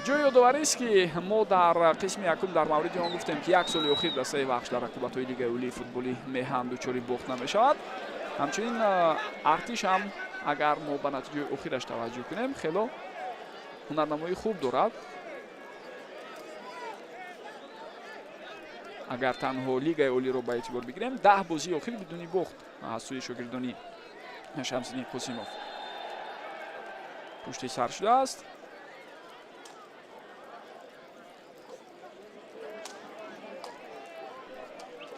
Ҷои ёдоварист, ки мо дар қисми якум дар мавриди он гуфтем, ки як соли охир дастаи Вахш дар рақобатҳои Лигаи Олии футболи меҳан дучори бохт намешавад. Ҳамчунин Артиш ҳам агар мо ба натиҷаи охираш таваҷҷӯҳ кунем, хело ҳунарнамоии хуб дорад. Агар танҳо Лигаи Олиро ба эътибор бигирем, 10 бозии охир бидуни бохт аз сӯи шогирдони Шамсиддин Қосимов пушти сар шудааст.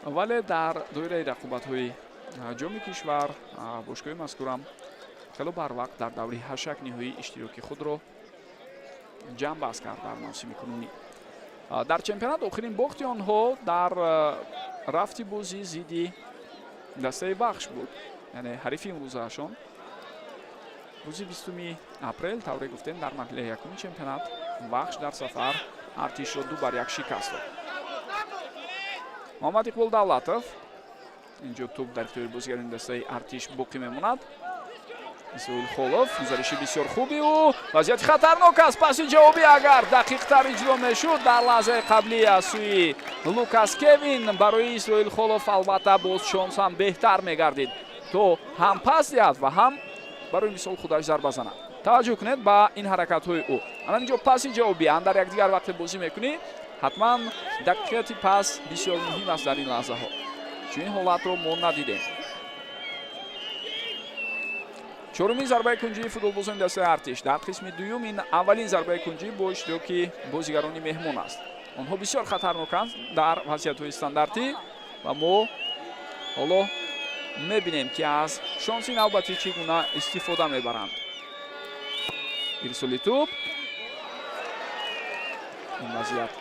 Вале дар доираи рақобатҳои ҷоми кишвар бошгоҳи мазкурам хело барвақт дар даври ҳашак ниҳоии иштироки худро ҷамъбаст кард дар мавсими кунунӣ. Дар чемпионат охирин бохти онҳо дар рафти бозӣ зидди дастаи Вахш буд, яъне ҳарифи имрӯзаашон. Рӯзи 20 апрел, тавре гуфтем, дар марҳилаи якуми чемпионат Вахш дар сафар Артишро 2-1 шикаст дод. Муҳаммад Иқбол Давлатов, инҷо тӯб дар ихтиёри бозигарони дастаи Артиш боқӣ мемонад. Исроил Холов, гузариши бисёр хуби ӯ, вазъияти хатарнок аст. Паси ҷавобӣ агар дақиқтар иҷро мешуд дар лаҳзаи қаблӣ аз сӯи Лукас Кевин барои Исроил Холов албатта боз шонс ҳам беҳтар мегардид, то ҳам пас диҳад ва ҳам барои мисол худаш зарба занад. Таваҷҷӯҳ кунед ба ин ҳаракатҳои ӯ. Ана инҷо паси ҷавобӣ, андар якдигар вақте бозӣ мекунӣ, ҳатман дақиқияти пас бисёр муҳим аст дар ин лаҳзаҳо. Чунин ҳолатро мо надидем. Чорумин зарбаи кунҷии футболбозони дастаи Артиш дар қисми дуюм. Ин аввалин зарбаи кунҷӣ бо иштироки бозигарони меҳмон аст. Онҳо бисёр хатарноканд дар вазъиятҳои стандартӣ ва мо ҳоло мебинем, ки аз шонси навбатӣ чӣ гуна истифода мебаранд. Ирсоли тӯб, ин вазъият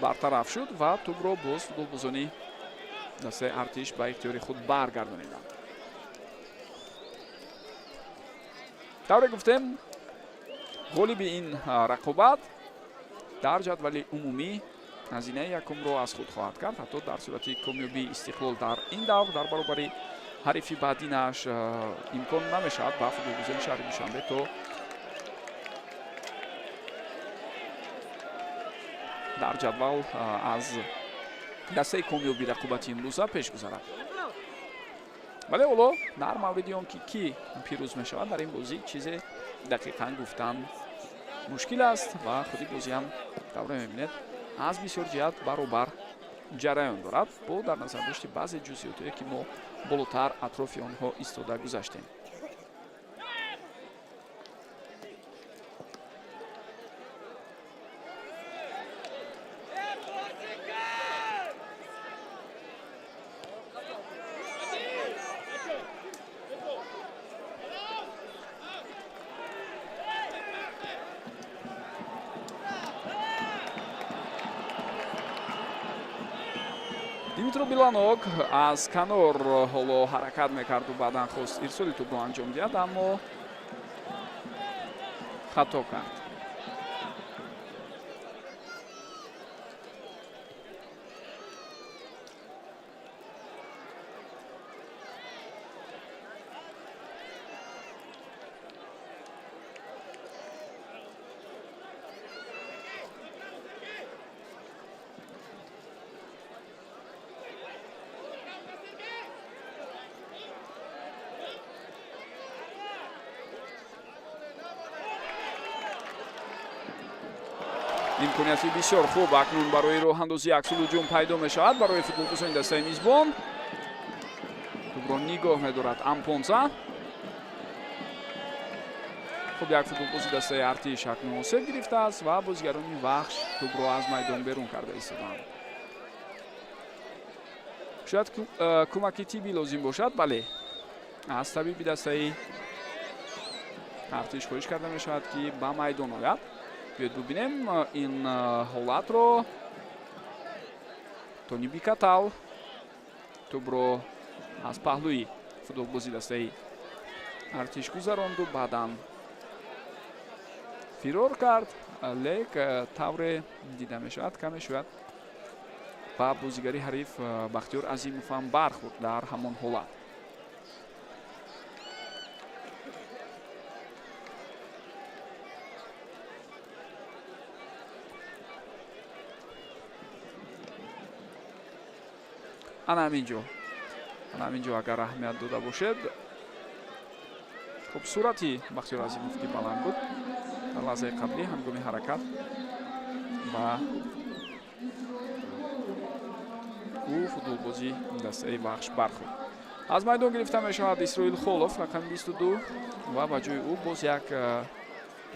бартараф шуд ва тӯбро боз футболбозони дастаи Артиш ба ихтиёри худ баргардониданд. Тавре гуфтем, ғолиби ин рақобат дар ҷадвали умумӣ ҳазинаи якумро аз худ хоҳад кард. Ҳатто дар сурати комёбии Истиқлол дар ин давр дар баробари ҳарифи баъдинаш имкон намешавад ба футболбозони шаҳри Душанбе то дар ҷадвал аз дастаи комёби рақобати имрӯза пеш гузарад. Вале ҳоло дар мавриди он ки кӣ пирӯз мешавад дар ин бозӣ чизе дақиқан гуфтан Мушкил аст ва худи бозӣ ҳам тавре мебинед аз бисёр ҷиҳат баробар ҷараён дорад бо дар назар дошти баъзе ҷузъиётое ки мо болотар атрофи онҳо истода гузаштем. Димитро Биланок аз канор ҳоло ҳаракат мекарду баъдан хост ирсоли тӯбро анҷом диҳад, аммо хато кард. Имконияти бисёр хуб акнун барои роҳандозии аксулҳуҷум пайдо мешавад барои футболбозони дастаи мизбон. Тӯбро нигоҳ медорад Ампонса. Хуб, як футболбози дастаи Артиш акнун осеб гирифтааст ва бозигарони Вахш тӯбро аз майдон берун карда истоданд. Шояд кӯмаки тиббӣ лозим бошад, бале, аз табиби дастаи Артиш хоҳиш карда мешавад, ки ба майдон ояд. Биёед бубинем ин ҳолатро. Тони Бикатал тӯбро аз паҳлӯи футболбози дастаи Артиш гузаронду баъдан фирор кард, лек тавре дида мешавад каме шояд ба бозигари ҳариф Бахтиёр Азимов ҳам бархӯрд дар ҳамон ҳолат. Ана ҳамин ҷо агар аҳамият дода бошед, хуб, сурати Бахтиёр Азимов ки баланд буд дар лаҳзаи қаблӣ ҳангоми ҳаракат ба ӯ футболбози дастаи Вахш бархӯрд. Аз майдон гирифта мешавад Исроил Холов рақами 22 ва ба ҷои ӯ боз як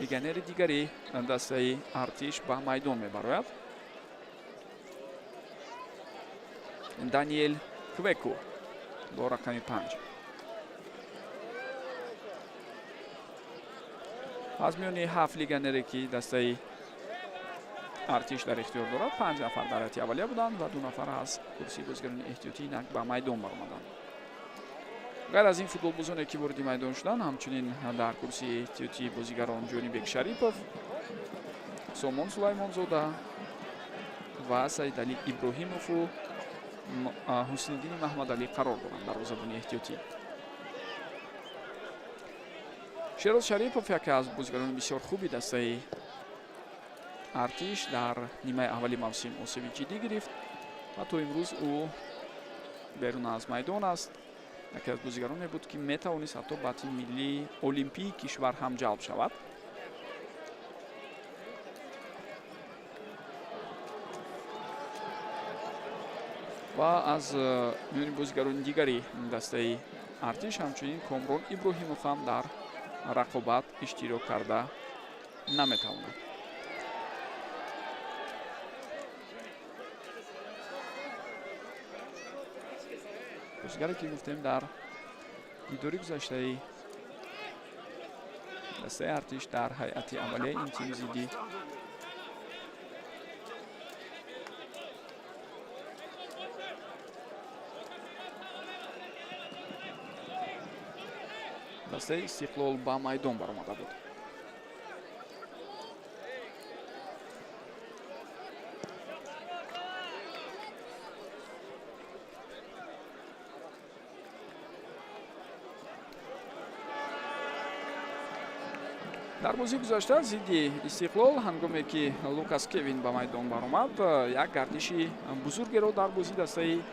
легионери дигари дастаи Артиш ба майдон мебарояд. Даниэл Квеку бо рақами 5. Аз миёни 7 легионере ки дастаи Артиш дар ихтиёр дорад, 5 нафар дар ҳайати аввалия буданд ва 2 нафар аз курсии бозигарони эҳтиётӣ инак ба майдон баромаданд. Ғайр аз ин футболбозоне ки вориди майдон шуданд, ҳамчунин дар курсии эҳтиётии бозигарон Ҷонибек Шарипов, Сомон Сулаймонзода ва Саидалӣ Иброҳимову Ҳусниддини Маҳмадалӣ қарор доранд дар забони эҳтиётӣ. Шероз Шарипов яке аз бозигарони бисёр хуби дастаи Артиш дар нимаи аввали мавсим осеби ҷиддӣ гирифт ва то имрӯз ӯ берун аз майдон аст. Яке аз бозигароне буд, ки метавонист ҳатто ба тими миллии олимпии кишвар ҳам ҷалб шавад. Ва аз миёни бозигарони дигари дастаи Артиш ҳамчунин Комрон Иброҳимов ҳам дар рақобат иштирок карда наметавонад. Бозигаре ки гуфтем дар дидори гузаштаи дастаи Артиш дар ҳайати аввалияи ин тим зидди дастаи Истиқлол ба майдон баромада буд. Дар бозии гузашта зидди Истиқлол ҳангоме ки Лукас Кевин ба майдон баромад, як гардиши бузургеро дар бозии дастаи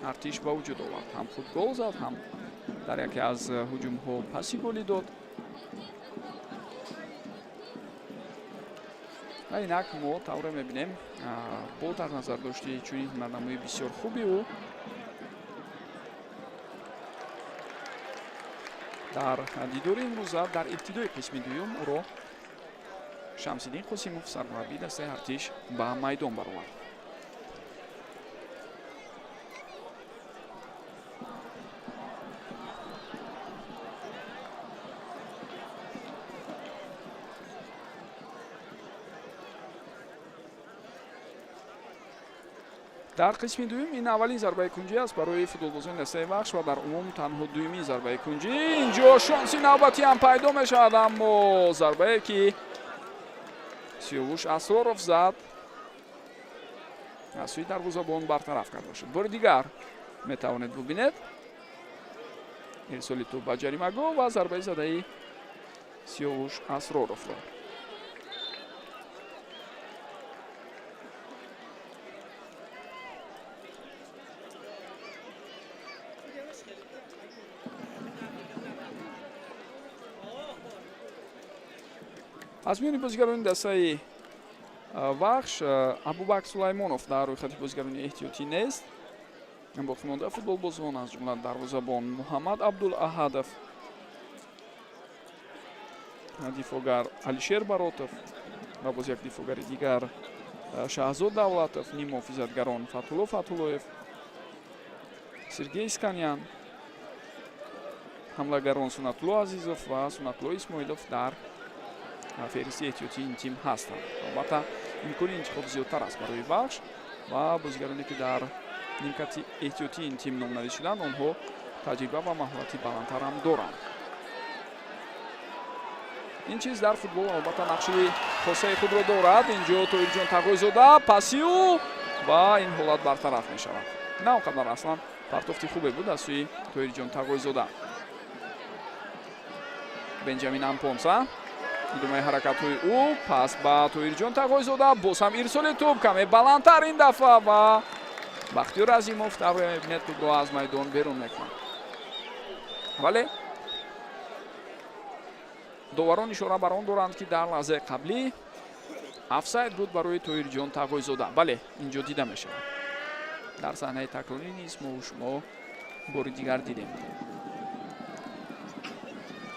Артиш ба вуҷуд овард. Ҳам худ гол зад, ҳам дар яке аз ҳуҷумҳо паси голӣ дод. Ва инак мо тавре мебинем, бо дар назар дошти чунин ҳунарнамоии бисёр хуби ӯ дар дидори имрӯза дар ибтидои қисми дуюм ӯро Шамсиддин Қосимов, сармураббии дастаи Артиш, ба майдон баровард. Дар қисми дуюм ин аввалин зарбаи кунҷӣ аст барои футболбозони дастаи Вахш ва дар умум танҳо дуюмин зарбаи кунҷӣ. Инҷо шонси навбатӣ ҳам пайдо мешавад, аммо зарбае ки Сиёвуш Асроров зад аз сӯи дарвозабон бартараф карда шуд. Бори дигар метавонед бубинед ирсоли тӯб ба ҷаримагоҳ ва зарбаи задаи Сиёвуш Асроровро. Аз миёни бозигарони дастаи Вахш Абубакр Сулаймонов дар рӯйхати бозигарони эҳтиётӣ нест. Боқимонда футболбозон аз ҷумла дарвозабон Муҳаммад Абдулаҳадов, дифоъгар Алишер Баротов ва боз як дифоъгари дигар Шаҳзод Давлатов, ниммуҳофизатгарон Фатҳулло Фатҳуллоев, Сергей Исканян, ҳамлагарон Сунатулло Азизов ва Сунатулло Исмоилов дар феҳристи эҳтиётии ин тим ҳастанд. Албатта, имкони интихоб зиёдтар аст барои Вахш ва бозигароне ки дар нимкати эҳтиётии ин тим номнавис шуданд, онҳо таҷриба ва маҳорати баландтар ҳам доранд. Ин чиз дар футбол албатта нақши хосаи худро дорад. Инҷо Тоҳирҷон Тағойзода паси ӯ ва ин ҳолат бартараф мешавад. На он қадар аслан партофти хубе буд аз сӯи Тоҳирҷон Тағойзода. Бенҷамин Ампонса, идомаи ҳаракатҳои ӯ, пас ба Тоҳирҷон Тағойзода, боз ҳам ирсоли тӯб каме баландтар ин дафъа ва Бахтиёр Азимов тавре мебинед тӯбро аз майдон берун мекунад. Вале доварон ишора бар он доранд, ки дар лаҳзаи қаблӣ офсайд буд барои Тоҳирҷон Тағойзода. Бале, инҷо дида мешавад. Дар саҳнаи такрорӣ низ мо шумо бори дигар дидем.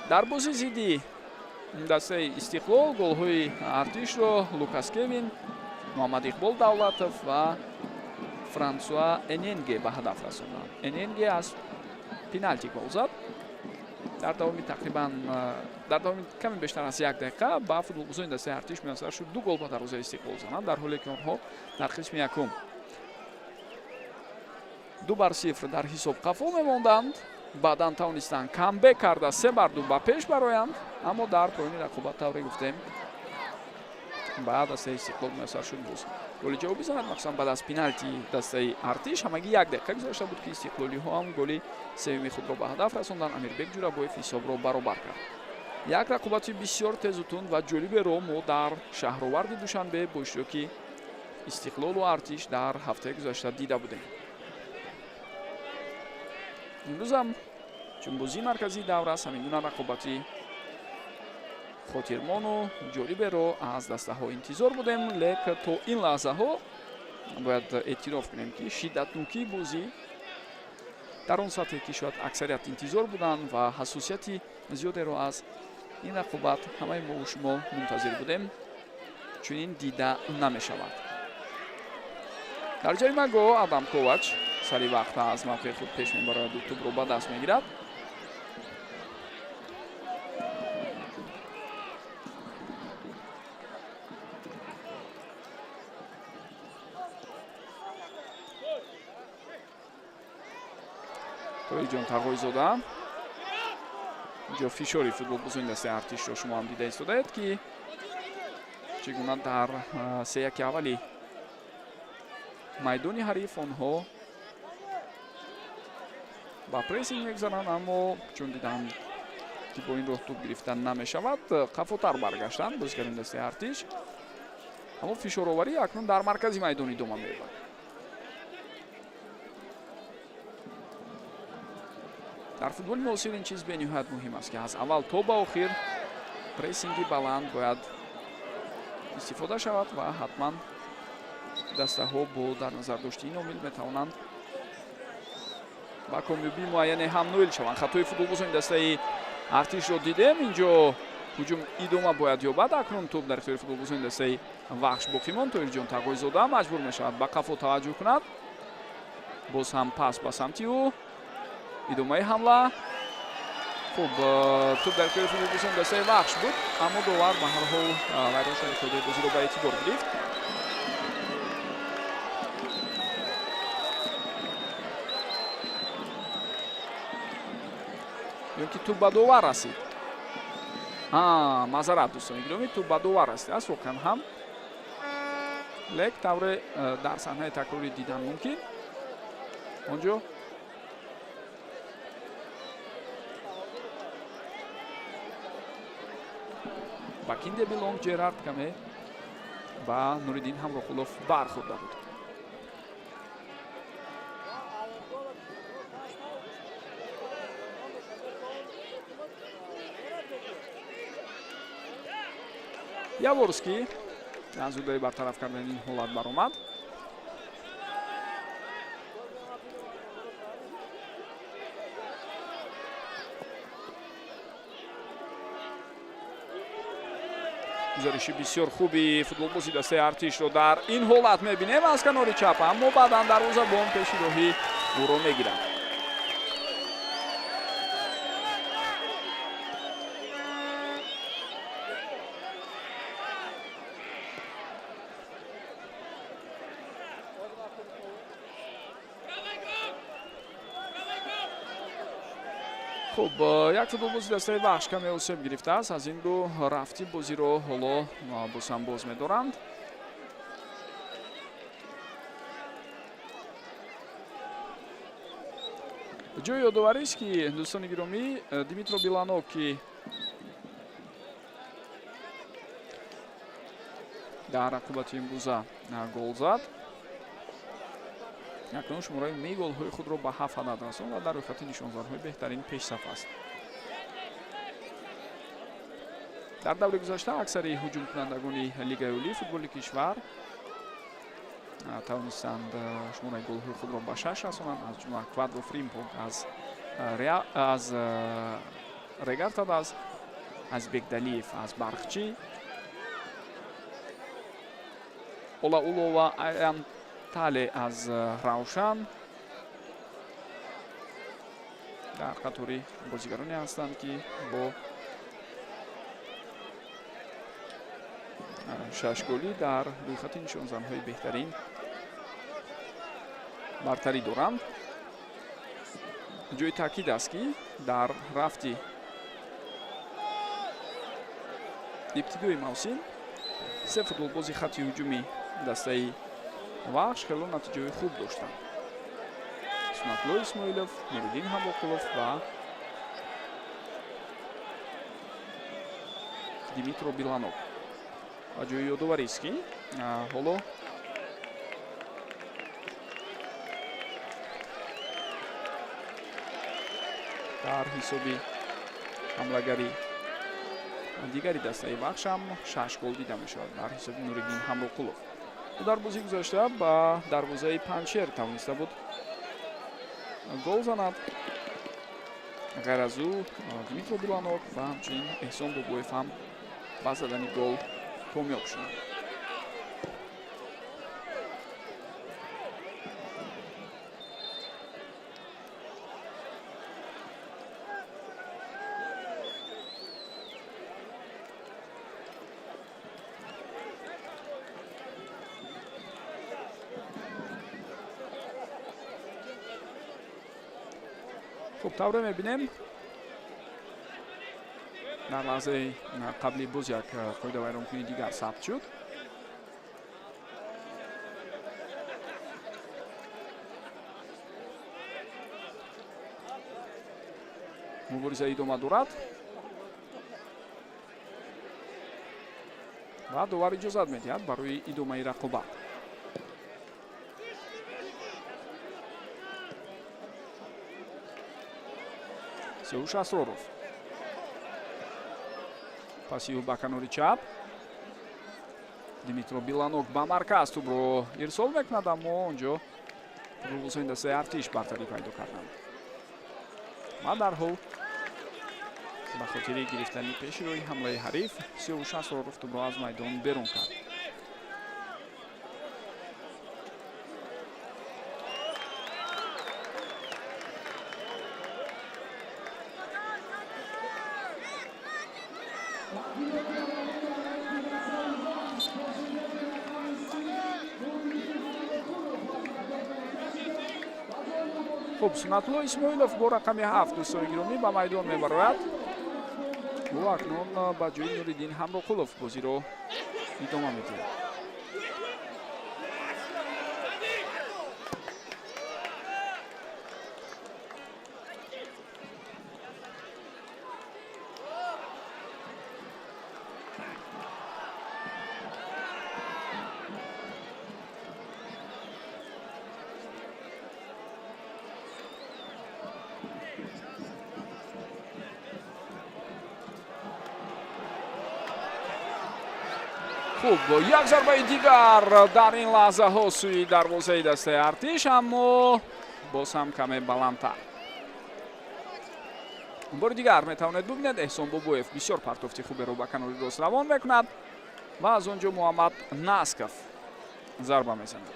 Дар бозии зидди дастаи Истиқлол голҳои Артишро Лукас Кевин, Муҳаммад Иқбол Давлатов ва Франсуа Эненге ба ҳадаф расонданд. Эненге аз пеналти гол зад. Дар давоми тақрибан дар давоми каме бештар аз як дақиқа ба футболбозони дастаи Артиш муяссар шуд ду гол ба дарвозаи Истиқлол зананд, дар ҳоле ки онҳо дар қисми якум 2-0 дар ҳисоб қафо мемонданд. Баъдан тавонистанд камбек карда 3-2 ба пеш бароянд, аммо дар поёни рақобат тавре гуфтем ба дастаи Истиқлол муяссар шуд боз голи ҷавобӣ занад, махсусан баъд аз пеналти дастаи Артиш. Ҳамагӣ як дақиқа гузашта буд, ки истиқлолиҳо ҳам голи сеюми худро ба ҳадаф расонданд. Амирбек Ҷурабоев ҳисобро баробар кард. Як рақобати бисёр тезу тунд ва ҷолиберо мо дар шаҳроварди Душанбе бо иштироки Истиқлолу Артиш дар ҳафтаи гузашта дида будем. Имрӯзам чун бозии марказии давр аст, ҳамин гуна рақобати хотирмону ҷолиберо аз дастаҳо интизор будем, лек то ин лаҳзаҳо бояд эътироф кунем, ки шиддатнокии бозӣ дар он сатҳе ки шояд аксарият интизор буданд ва ҳассосияти зиёдеро аз ин рақобат ҳамаи мову шумо мунтазир будем, чунин дида намешавад. Дар ҷаримагоҳ Адам Ковач сари вақт аз мавқеи худ пеш мебарояду тӯбро ба даст мегирад. Тоҳирҷон Тағойзода, инҷо фишори футболбозони дастаи Артишро шумо ҳам дида истодаед, ки чӣ гуна дар сеяки аввали майдони ҳариф онҳо ба прессинг мегузаранд, аммо чун диданд, ки бо ин роҳ тӯб гирифтан намешавад, қафотар баргаштанд бозигарони дастаи Артиш. Аммо фишороварӣ акнун дар маркази майдон идома меёбад. Дар футболи муосир ин чиз бениҳоят муҳим аст, ки аз аввал то ба охир прессинги баланд бояд Истифода шавад ва ҳатман дастаҳо бо дар назар дошти ин омил метавонанд ба комёбии муайяне ҳам ноил шаванд. Хатои футболбозони дастаи Артишро дидем. Инҷо ҳуҷум идома бояд ёбад. Акнун тӯб дар ихтиёри футболбозони дастаи Вахш боқӣ монд. Тоҳирҷон Тағойзода маҷбур мешавад ба қафо таваҷҷӯҳ кунад. Боз ҳам пас ба самти ӯ. Идомаи ҳамла. Хуб, тӯб дар ихтиёри футболбозони дастаи Вахш буд, аммо довар ба ҳар ҳол вайрон шудани қоидаи бозиро ба эътибор гирифт. Ё ки тӯб ба довар расид. Маъзарат, дӯстони гиромӣ, тӯб ба довар расидааст. Воқеан ҳам лек тавре дар саҳнаи такрорӣ дидан мумкин. Он ҷо ба Кинде Билонг Ҷерард каме ба Нуриддин Ҳамроқулов бархӯрда буд. Яворский аз ӯдаи бартараф кардани ин ҳолат баромад. Гузариши бисёр хуби футболбози дастаи Артишро дар ин ҳолат мебинем аз канори чап, аммо баъдан дарвозабон пеши роҳи ӯро мегирад. Хуб, як футболбози дастаи Вахш каме осеб гирифтааст, аз ин рӯ рафти бозиро ҳоло боз ҳам боз медоранд. Ҷои ёдоварист, ки дӯстони гиромӣ, Димитро Биланов, ки дар рақобати имрӯза гол зад, акнун шумораи умумии голҳои худро ба 7 адад расонд ва дар рӯйхати нишонзанҳои беҳтарин пешсаф аст. Дар даври гузашта аксари ҳуҷумкунандагони Лигаи олии футболи кишвар тавонистанд шумораи голҳои худро ба 6 расонанд, аз ҷумла Квадро Фримпонг аз Регартад, аз Азбек Далиев аз Бархчӣ, Олаулова Аянтале аз Равшан дар қатори бозигароне ҳастанд, ки бо 6 голӣ дар рӯйхати нишонзанҳои беҳтарин бартарӣ доранд. Ҷои таъкид аст, ки дар рафти ибтидои мавсим се футболбози хатти ҳуҷуми дастаи Вахш хело натиҷаҳои хуб доштанд: Сунатулло Исмоилов, Нуриддин Ҳамроқулов ва Димитро Биланов. Ва ҷои ёдоварист, ки ҳоло дар ҳисоби ҳамлагари дигари дастаи Вахш ҳам 6 гол дида мешавад дар ҳисоби Нуриддин Ҳамроқулов. Ӯ дар бозии гузашта ба дарвозаи Панҷшер тавониста буд гол занад. Ғайр аз ӯ Димитро Биланов ва ҳамчунин Эҳсон Бобоев ҳам ба задани гол комёб шуданд. Хуб, тавре мебинем, дар лаҳзаи қабли боз як қоидавайронкунии дигар сабт шуд. Мубориза идома дорад ва довар иҷозат медиҳад барои идомаи рақобат. Сеуш Асроров паси ӯ ба канори чап. Дмитро Биланок ба марказ тӯбро ирсол мекунад, аммо он ҷо футболбозони дастаи Артиш бартарӣ пайдо карданд ва дарҳол ба хотири гирифтани пеши роҳи ҳамлаи ҳариф Сиёвуш Асроров тӯбро аз майдон берун кард. Хуб, Суннатулло Исмоилов бо рақами 7 дӯстони гиромӣ ба майдон мебарояд. Ӯ акнун ба ҷои Нуриддин Ҳамроқулов бозиро идома медиҳад. Хуб, як зарбаи дигар дар ин лаҳзаҳо сӯи дарвозаи дастаи Артиш, аммо боз ҳам каме баландтар. Бори дигар метавонед бубинед, Эҳсон Бобоев бисёр партофти хуберо ба канори рост равон мекунад ва аз он ҷо Муҳаммад Насков зарба мезанад.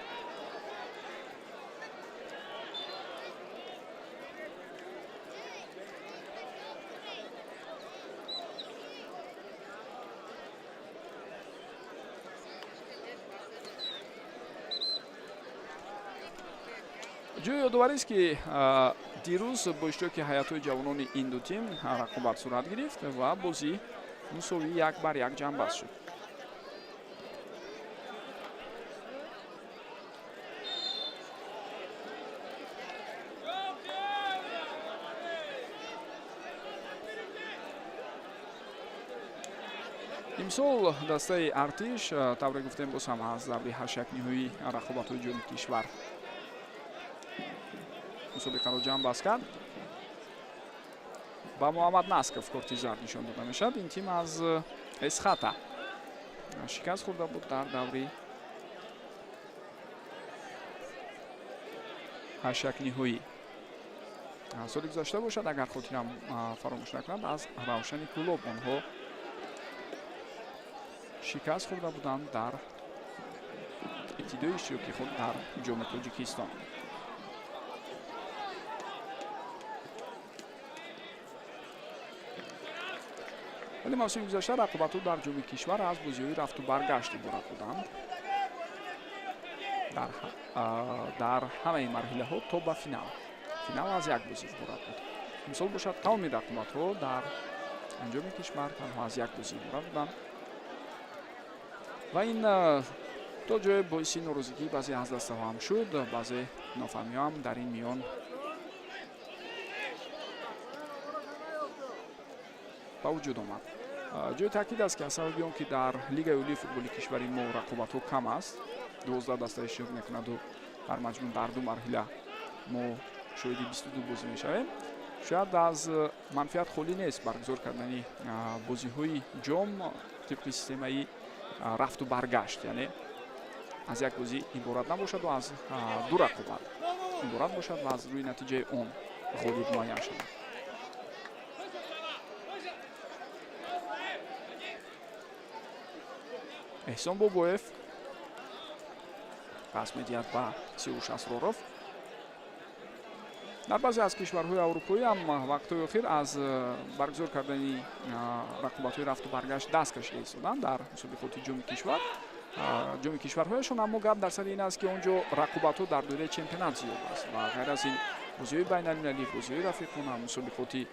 Ҷои ёдоварист, ки дирӯз бо иштироки ҳайатҳои ҷавонони ин ду тим рақобат сурат гирифт ва бозӣ мусовӣ 1-1 ҷамъбаст шуд. Имсол дастаи Артиш, тавре гуфтем, боз ҳам аз даври ҳаштякниҳои рақобатҳои ҷоми кишвар мусобиқаро ҷамъбаст кард. Ба Муҳаммад Насков корти зард нишон дода мешавад. Ин тим аз Эсхата шикаст хӯрда буд дар даври ҳаштякниҳоӣ. Соли гузашта бошад, агар хотирам фаромӯш накунад, аз Равшани Кӯлоб онҳо шикаст хӯрда буданд дар ибтидои иштироки худ дар ҷоми Тоҷикистон. Вале мавсими гузашта рақобатҳо дар ҷоми кишвар аз бозиҳои рафту баргашт иборат буданд. Дар ҳамаи марҳилаҳо то ба финал. Финал аз як бозӣ иборат буд. Имсол бошад, тамоми рақобатҳо дар анҷоми кишвар танҳо аз як бозӣ иборат буданд ва ин то ҷое боиси норозигии баъзе аз дастаҳо ҳам шуд, баъзе нофаҳмиҳо ҳам дар ин миён ба вуҷуд омад. Ҷои таъкид аст, ки аз сабаби он ки дар Лигаи олии футболи кишвари мо рақобатҳо кам аст, 12 даста иштирок мекунаду дар маҷмӯъ дар ду марҳила мо шоҳиди 22 бозӣ мешавем, шояд аз манфиат холӣ нест баргузор кардани бозиҳои ҷом тибқи системаи рафту баргашт, яъне аз як бозӣ иборат набошаду аз ду рақобат иборат бошад ва аз рӯи натиҷаи он ғолиб муайян шавад. Эҳсон Бобоев пас медиҳад ба Сиёвуш Асроров. Дар баъзе аз кишварҳои аврупоӣ ҳам вақтҳои охир аз баргузор кардани рақобатҳои рафту баргашт даст кашида истоданд дар мусобиқоти ҷоми кишвар, ҷоми кишварҳояшон, аммо гап дар сари ин аст, ки он ҷо рақобатҳо дар доираи чемпионат зиёд аст ва ғайр аз ин бозиҳои байналмилалӣ, бозиҳои рафиқона, мусобиқоти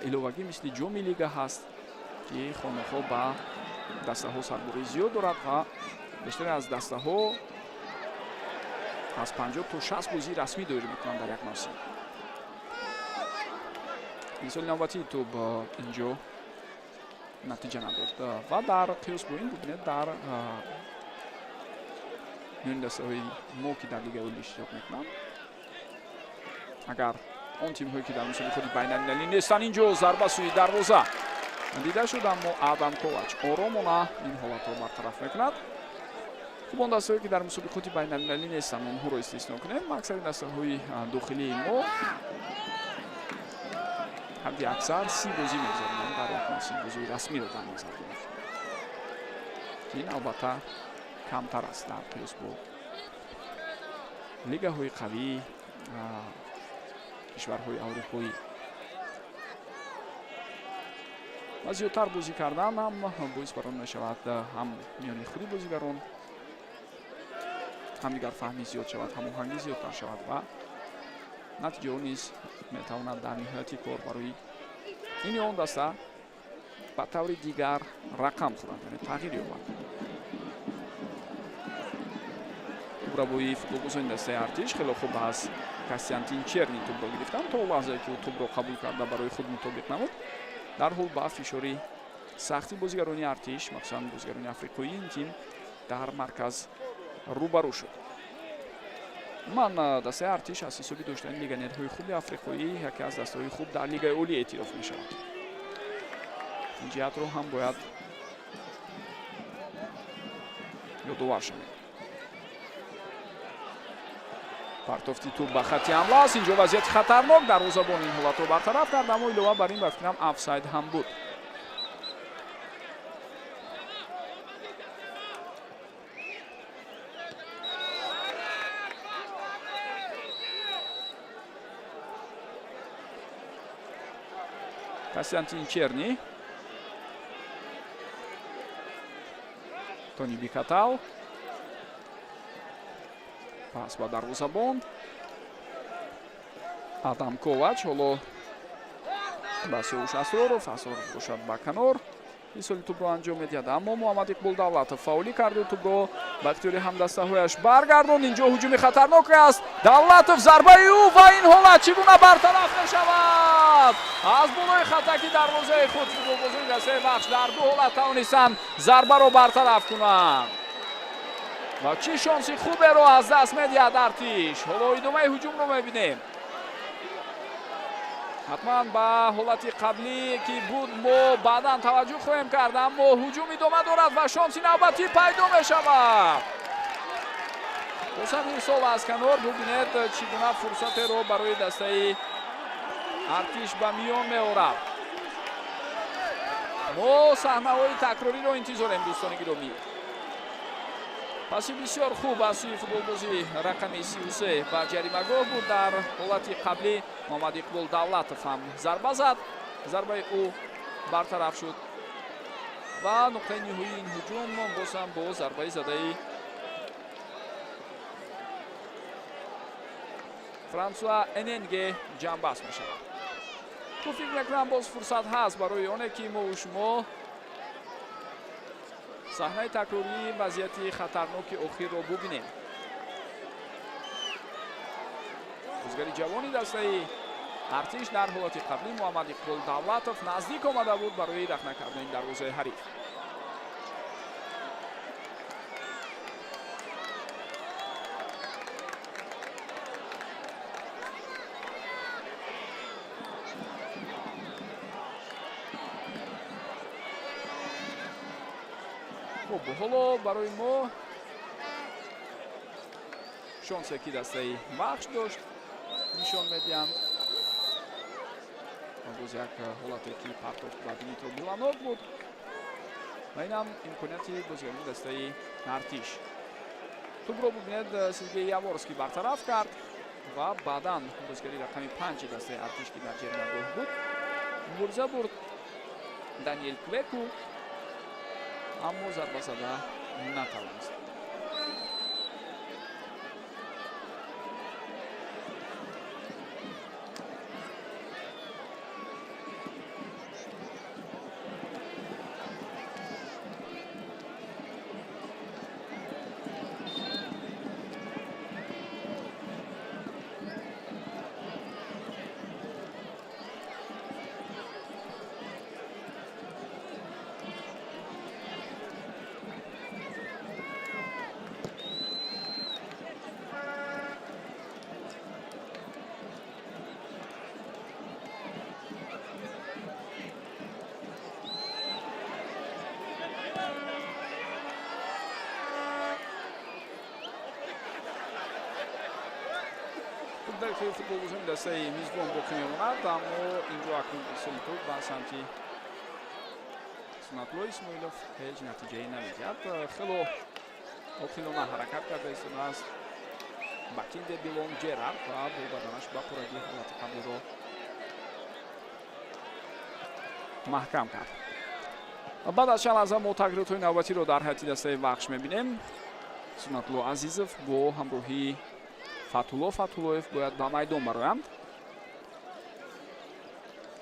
иловагӣ мисли ҷоми лига ҳаст, ки хонохо ба дастаҳо сарбории зиёд дорад ва бештаре аз дастаҳо аз 50 то 60 бозии расмӣ доир мекунанд дар як мавсим. Мисоли навбатии тӯб инҷо натиҷа надод ва дар қиёс бо ин бубинед, дар миёни дастаҳои мо, ки дар Лигаи олӣ иштирок мекунанд, агар он тимҳое ки дар мусобиқоти байналмилалӣ нестанд, инҷо зарба сӯи дарвоза дида шуд, аммо Адам Ковач оромона ин ҳолатро бартараф мекунад. Хуб, он дастаҳое ки дар мусобиқоти байналмилалӣ нестанд, онҳоро истисно кунем. Аксари дастаҳои дохилии мо ҳадди аксар 30 бозӣ мегузаронанд дар як мавсим, бозии расмиро дар назар дорем, ки ин албатта камтар аст дар қиёс бо лигаҳои қавии кишварҳои аврупоӣ. Ва зиёдтар бозӣ кардан ҳам боис бар он мешавад, ҳам миёни худи бозигарон ҳамдигар фаҳмӣ зиёд шавад, ҳамоҳангӣ зиёдтар шавад ва натиҷаҳо низ метавонад дар ниҳояти кор барои ин ё он даста ба таври дигар рақам хӯрад, яъне тағйир ёбад. Тӯбрабои футболбозони дастаи Артиш хеле хуб аз Костянтин Черни тӯбро гирифтанд. То лаҳзае ки ӯ тӯбро қабул карда барои худ мутобиқ намуд, дарҳол ба фишори сахти бозигарони Артиш, махсусан бозигарони африқоии ин тим дар марказ рӯбарӯ шуд. Ман дастаи Артиш аз ҳисоби доштани легионерҳои хуби африқоӣ яке аз дастаҳои хуб дар лигаи олӣ эътироф мешавад. Ин ҷиҳатро ҳам бояд ёдовар шавем. Партофти тӯб ба хатти ҳамла аст. Инҷо вазъияти хатарнок, дарвозабон ин ҳолатро бартараф кард, аммо илова бар ин ба фикрам офсайд ҳам буд. Костянтин Черни, Тони Бикатал, пас ба дарвозабон Адам Ковач, ҳоло ба Сиёвуш Асроров, Асроров бошад ба канор ирсоли тӯбро анҷом медиҳад, аммо Муҳаммад Иқбол Давлатов фаъолӣ карду тӯбро ба ихтиёри ҳамдастаҳояш баргардонд. Инҷо ҳуҷуми хатарнок аст. Давлатов, зарбаи ӯ ва ин ҳолат чӣ гуна бартараф мешавад? Аз болои хатаки дарвозаи худ футболбозони дастаи Вахш дар ду ҳолат тавонистанд зарбаро бартараф кунанд ва чӣ шонси хуберо аз даст медиҳад Артиш. Ҳоло идомаи ҳуҷумро мебинем. Ҳатман ба ҳолати қаблӣ ки буд мо баъдан таваҷҷӯҳ хоҳем кард, аммо ҳуҷум идома дорад ва шонси навбатӣ пайдо мешавад. Боз ҳам ирсол аз канор, бубинед чӣ гуна фурсатеро барои дастаи Артиш ба миён меорад. Мо саҳнаҳои такрориро интизорем, дӯстони гиромӣ. Паси бисёр хуб аз сӯи футболбози рақами 33 ба ҷаримагоҳ буд. Дар ҳолати қаблӣ Муҳаммад Иқбол Давлатов ҳам зарба зад, зарбаи ӯ бартараф шуд ва нуқтаи ниҳоии ин ҳуҷум боз ҳам бо зарбаи задаи Франсуа Эненге ҷамъбаст мешавад. Хуб, фикр мекунам боз фурсат ҳаст барои оне ки мо шумо саҳнаи такрории вазъияти хатарноки охирро бубинем. Бозигари ҷавони дастаи Артиш дар ҳолати қаблӣ Муҳаммад Иқбол Давлатов наздик омада буд барои рахна кардани дарвозаи ҳариф. Хуб, ҳоло барои мо шонсе ки дастаи Вахш дошт нишон медиҳанд. Боз як ҳолате ки партофт ба Дмитро Биланок буд ва инам имконияти бозигарони дастаи Артиш. Тӯбро бубинед, Сергей Яворский бартараф кард ва баъдан бозигари рақами 5 дастаи Артиш ки дар ҷаримагоҳ буд мубориза бурд Даниел Квеку, аммо зарба зада натавонист. Дар футболбозони дастаи мизбон боқӣ мемонад, аммо инҷо акнун ирсоли тӯб ба самти Сунатулло Исмоилов ҳеҷ натиҷае намедиҳад. Хело оқилона ҳаракат карда истодааст Батинде Билон Ҷерард ва бо баданаш ба пуррагӣ ҳолати қаблиро маҳкам кард. Баъд аз чанд лаҳза мо тағйиротҳои навбатиро дар ҳайати дастаи Вахш мебинем. Сунатулло Азизов бо ҳамроҳии Фатулло Фатуллоев бояд ба майдон бароянд.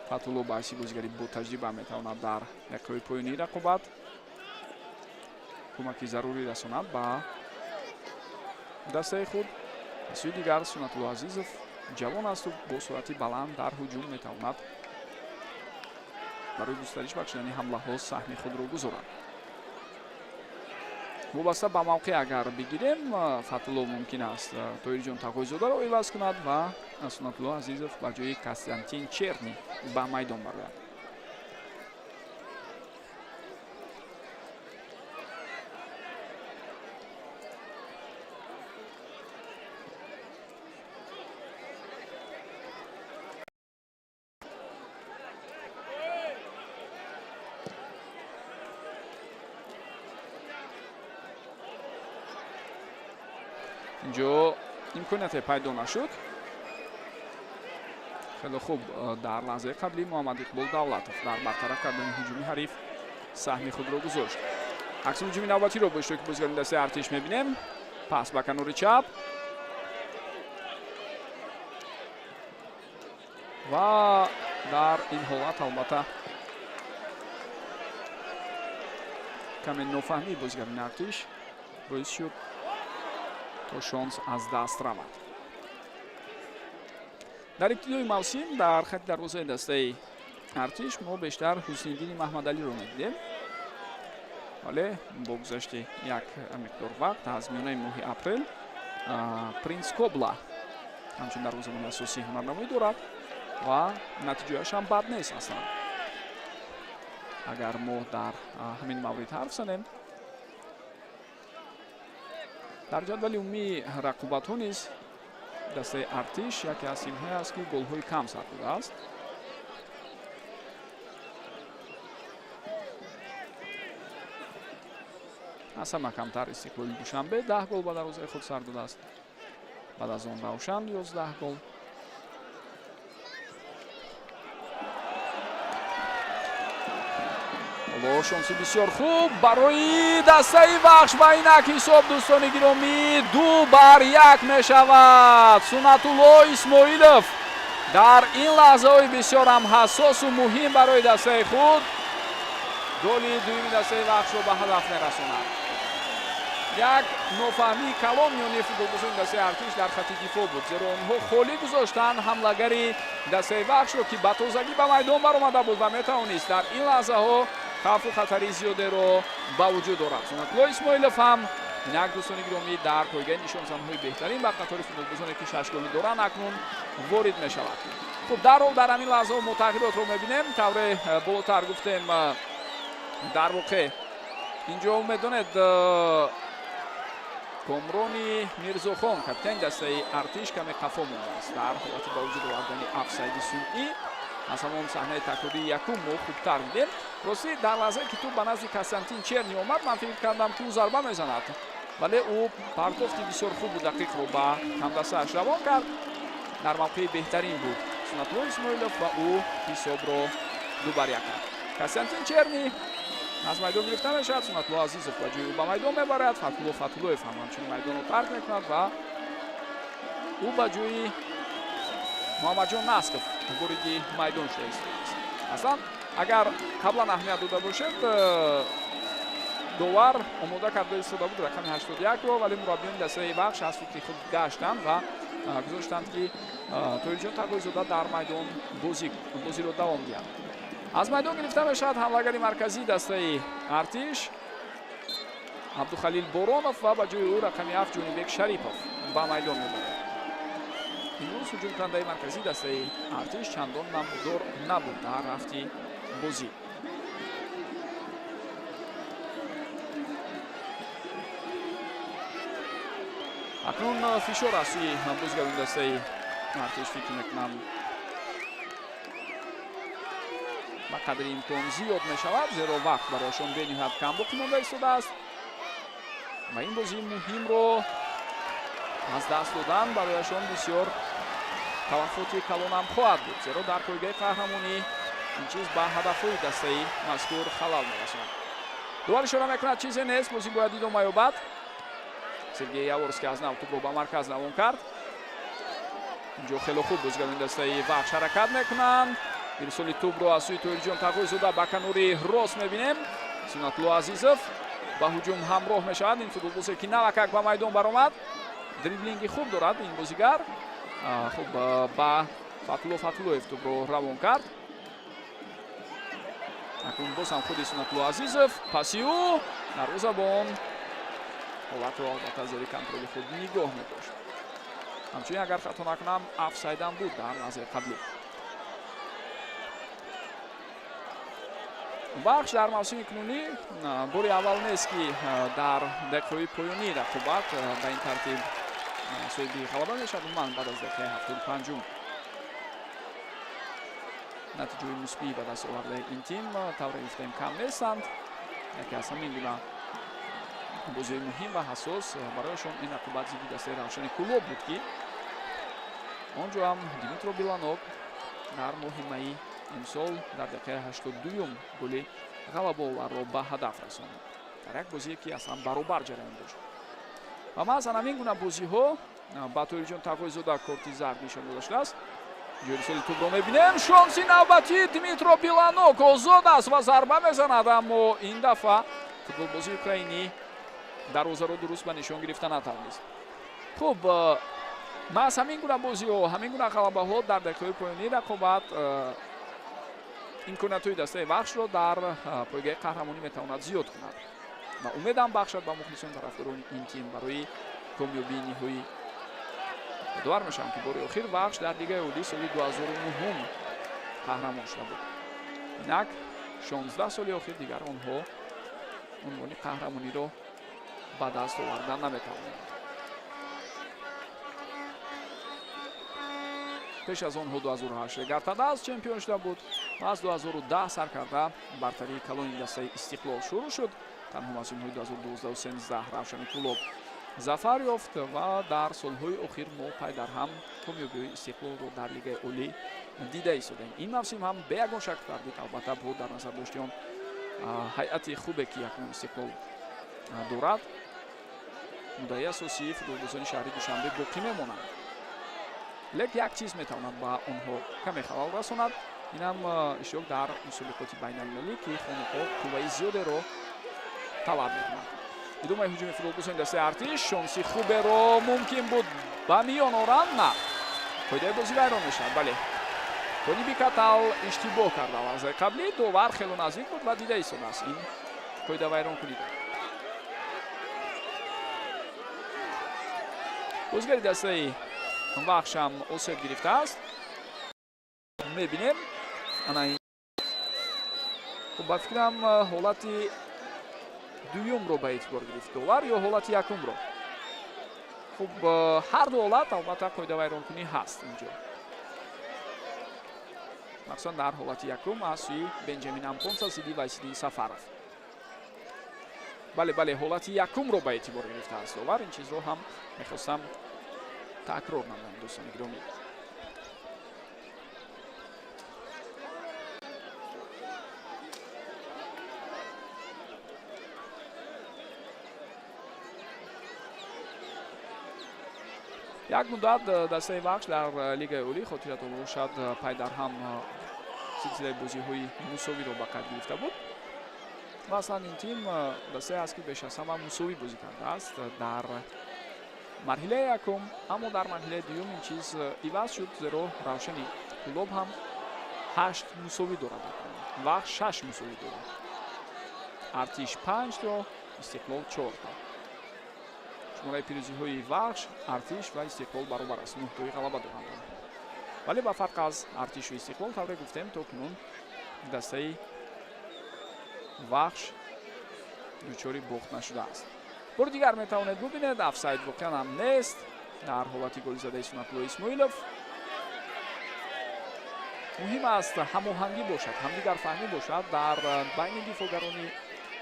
Фатулло ба ҳайси бозигари ботаҷриба метавонад дар дақиқаҳои поёнии рақобат кӯмаки зарурӣ расонад ба дастаи худ. Аз сӯи дигар Сунатулло Азизов ҷавон асту бо суръати баланд дар ҳуҷум метавонад барои густариш бахшидани ҳамлаҳо саҳми худро гузорад. Вобаста ба мавқеъ агар бигирем, Фатулло мумкин аст Тоирҷон Тағойзодаро иваз кунад ва Сунатулло Азизов ба ҷои Константин Черни ба майдон барояд. Инҷо имконияте пайдо нашуд. Хеле хуб дар лаҳзаи қаблӣ Муҳаммад Иқбол Давлатов дар бартараф кардани ҳуҷуми ҳариф саҳми худро гузошт. Акси ҳуҷуми навбатиро бо иштироки бозигарони дастаи Артиш мебинем. Пас ба канори чап ва дар ин ҳолат албатта каме нофаҳмии бозигарони Артиш боис шуд то шонс аз даст равад. Дар ибтидои мавсим дар хати дарвозаи дастаи Артиш мо бештар Ҳусниддини Маҳмадалиро медидем, вале бо гузашти як миқдор вақт аз миёнаи моҳи апрел Принс Кобла ҳамчун дарвозабони асосӣ ҳунарнамоӣ дорад ва натиҷааш ҳам бад нест аслан. Агар мо дар ҳамин маврид ҳарф занем, дар ҷадвали умумии рақобатҳо низ дастаи Артиш яке аз тимҳое аст, ки голҳои кам сар додааст. Аз ҳама камтар Истиқлоли Душанбе 10 гол ба дарвозаи худ сар додааст. Баъд аз он Равшан 11 гол. Ҳоло шонси бисёр хуб барои дастаи Вахш ва инак ҳисоб дӯстони гиромӣ 2-1 мешавад. Сунатулло Исмоилов дар ин лаҳзаҳои бисёрам ҳассосу муҳим барои дастаи худ голи дуюми дастаи Вахшро ба ҳадаф мерасонад. Як нофаҳмии калон миёни футболбозони дастаи Артиш дар хати дифоъ буд, зеро онҳо холӣ гузоштанд ҳамлагари дастаи Вахшро, ки ба тозагӣ ба майдон баромада буд ва метавонист дар ин лаҳзаҳо хавфу хатари зиёдеро ба вуҷуд орад. Сунатулло Исмоилов ҳам инак дӯстони гиромӣ дар пойгаи нишонзанҳои беҳтарин ба қатори футболбозоне ки 6 голӣ доранд акнун ворид мешавад. Хуб, дарҳол дар ҳамин лаҳзаҳо мо тағйиротро мебинем. Тавре болотар гуфтем, дар воқеъ инҷо медонед Комрони Мирзохон, капитани дастаи Артиш, каме қафо мондааст дар ҳолати ба вуҷуд овардани офсайди сунъӣ. Аз ҳамон саҳнаи такрории якум мо хубтар дидем. Ростӣ дар лаҳзае ки тӯб ба назди Константин Черни омад, ман фикр кардам ки ӯ зарба мезанад, вале ӯ партофти бисёр хубу дақиқро ба ҳамдастааш равон кард. Дар мавқеи беҳтарин буд Сунатулло Исмоилов ва ӯ ҳисобро 2-1 кард. Константин Черни аз майдон гирифта мешавад. Сунатулло Азизов ба ҷои ӯ ба майдон мебарад. Фатулло Фатуллоев ҳам ҳамчунин майдонро тарк мекунад ва ӯ ба ҷои Муҳаммадҷон Насков вориди майдон шуда истодааст. Аслан агар қаблан аҳамият дода бошед, довар омода карда истода буд рақами 81-ро, вале мураббиёни дастаи Вахш аз фикри худ гаштанд ва гузоштанд, ки Тоирҷон Тағойзода дар майдон бозиро давом диҳад. Аз майдон гирифта мешавад ҳамлагари марказии дастаи Артиш Абдухалил Боронов ва ба ҷои ӯ рақами 7 Ҷонибек Шарипов ба майдон мебарад. Имрӯз ҳуҷумкунандаи марказии дастаи Артиш чандон намудор набуд дар рафти бозӣ. Акнун фишор аз сӯи бозигарони дастаи Артиш фикр мекунам ба қадри имкон зиёд мешавад, зеро вақт барояшон бениҳоят кам боқӣ монда истодааст ва ин бозии муҳимро аз даст додан барояшон бисёр талафоти калонам хоҳад буд, зеро дар пойгаи қаҳрамонӣ ин чиз ба ҳадафҳои дастаи мазкур халал мерасонад. Довар ишора мекунад, чизе нест, бозӣ бояд идома ёбад. Сергей Яворский аз нав тӯбро ба марказ равон кард. Инҷо хело хуб бозигарони дастаи Вахш ҳаракат мекунанд. Ирсоли тӯбро аз сӯи Тоҳирҷон Тағойзода ба канори рост мебинем. Сунатулло Азизов ба ҳуҷум ҳамроҳ мешавад. Ин футболбозе ки навакак ба майдон баромад, дриблинги хуб дорад ин бозигар. Хуб ба Фатулло Фатуллоев тӯбро равон кард. Акнун боз ҳам худи Сунатулло Азизов, паси ӯ дарвозабон ҳолатро албатта зери контроли худ нигоҳ медошт. Ҳамчунин агар хато накунам, офсайдам буд дар лаҳзаи қаблӣ. Вахш дар мавсими кунунӣ бори аввал нест, ки дар дақиқаҳои поёнии рақобат ба ин тартиб соҳиби ғалаба мешавад. Умуман баъд аз дақиқаи 75 натиҷаҳои мусбӣ ба даст овардаи ин тим тавре гуфтем кам нестанд. Яке аз ҳамин гуна бозиҳои муҳим ва ҳассос барояшон ин рақобат зидди дастаи Равшани Кӯлоб буд, ки он ҷо ҳам Димитро Биланок дар моҳи майи имсол дар дақиқаи 82 голи ғалабаоварро ба ҳадаф расонд дар як бозие ки аслан баробар ҷараён дошт. Ва маҳз ҳамин гуна бозиҳо ба Тоҳирҷон Тағойзода корти зард нишон дода шудааст. Ҷойрисоли тӯбро мебинем. Шонси навбатӣ Дмитро Биланок озод аст ва зарба мезанад, аммо ин дафъа футболбози украинӣ дарвозаро дуруст ба нишон гирифта натавонист. Хуб, маҳз ҳамин гуна бозиҳо, ҳамин гуна ғалабаҳо дар дақиқаҳои поёнии рақобат имкониятҳои дастаи Вахшро дар пойгаи қаҳрамонӣ метавонад зиёд кунад ва умедам бахшад ба мухлисон тарафдорони ин тим барои комёбии ниҳоӣ. Ёдовар мешавам, ки бори охир Вахш дар Лигаи Олӣ соли 2009 қаҳрамон шуда буд. Инак 16 соли охир дигар онҳо унвони қаҳрамониро ба даст овардан наметавонанд. Пеш аз онҳо 2008 Регар-ТадАЗ чемпион шуда буд ва аз 2010 сар карда бартарии калони дастаи Истиқлол шурӯъ шуд. Танҳо мавсимҳои 2012-13 Равшани Кӯлоб зафар ёфт ва дар солҳои охир мо пай дар ҳам комёбиҳои Истиқлолро дар Лигаи Олӣ дида истодаем. Ин мавсим ҳам бе ягон шак тардид, албатта бо дар назар дошти он ҳайати хубе ки акнун Истиқлол дорад, муддаи асосии футболбозони шаҳри Душанбе боқӣ мемонанд. Лек як чиз метавонад ба онҳо каме халал расонад, инам иштирок дар мусобиқоти байналмилалӣ, ки хонуҳо қувваи зиёдеро талаб мекунад. Идомаи ҳуҷуми футболбозони дастаи Артиш, шонси хуберо мумкин буд ба миён оранд, на, қоидаи бозӣ вайрон мешавад. Бале, Тони Бикатал иштибоҳ карда лаҳзаи қаблӣ, довар хело наздик буд ва дида истодааст ин қоида вайронкуниро. Бозигари дастаи Вахшам осеб гирифтааст. Мебинем ана ин. Хуб, ба фикрам ҳолати дуюмро ба эътибор гирифт довар ё ҳолати якумро. Хуб, ҳар ду ҳолат албатта қоидавайронкунӣ ҳаст инҷо. Махсусан дар ҳолати якум аз сӯи Бенҷамин Ампонса зидди Вайсиддин Сафаров. Бале, бале, ҳолати якумро ба эътибор гирифтааст довар. Ин чизро ҳам мехостам такрор намоям, дӯстони гиромӣ. Як муддат дастаи Вахш дар Лигаи Олӣ хотиратон бошад пай дар ҳам силсилаи бозиҳои мусовиро ба қайд гирифта буд ва аслан ин тим дастае аст, ки беш аз ҳама мусовӣ бозӣ кардааст дар марҳилаи якум, аммо дар марҳилаи дуюм ин чиз иваз шуд, зеро Равшани Кӯлоб ҳам 8 мусовӣ дорад, Вахш 6 мусовӣ дорад, Артиш 5 то, Истиқлол 4 то. Шумораи пирӯзиҳои Вахш, Артиш ва Истиқлол баробар аст, 9 тои ғалаба доранд. Вале ба фарқ аз Артишу Истиқлол, тавре гуфтем, то кунун дастаи Вахш дучори бохт нашудааст. Бори дигар метавонед бубинед, офсайд воқеан ҳам нест дар ҳолати голи задаи Сунатулло Исмоилов. Муҳим аст ҳамоҳангӣ бошад, ҳамдигарфаҳмӣ бошад дар байни дифоъгарони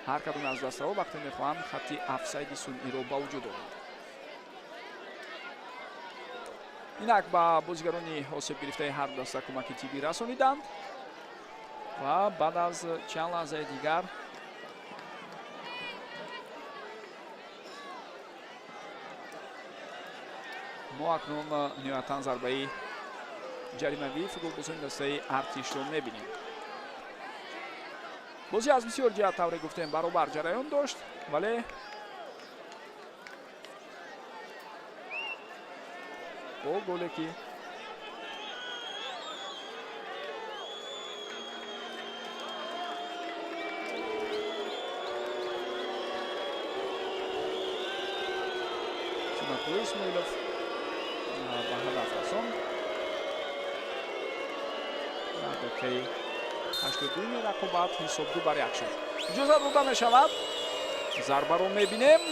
ҳар кадоме аз дастаҳо вақте мехоҳанд хатти офсайди сунъиро ба вуҷуд оранд. Инак ба бозигарони осеб гирифтаи ҳар ду даста кӯмаки тиббӣ расониданд ва баъд аз чанд лаҳзаи дигар мо акнун ниҳоятан зарбаи ҷаримавии футболбозони дастаи Артишро мебинем. Бозӣ аз бисёр ҷиҳат, тавре гуфтем, баробар ҷараён дошт, вале бо голе ки Сунатулло Исмоилов ба ҳадаф расонд дар дақиқаи 82 рақобат ҳисоб 2-1 шуд. Иҷозат дода мешавад. Зарбаро мебинем.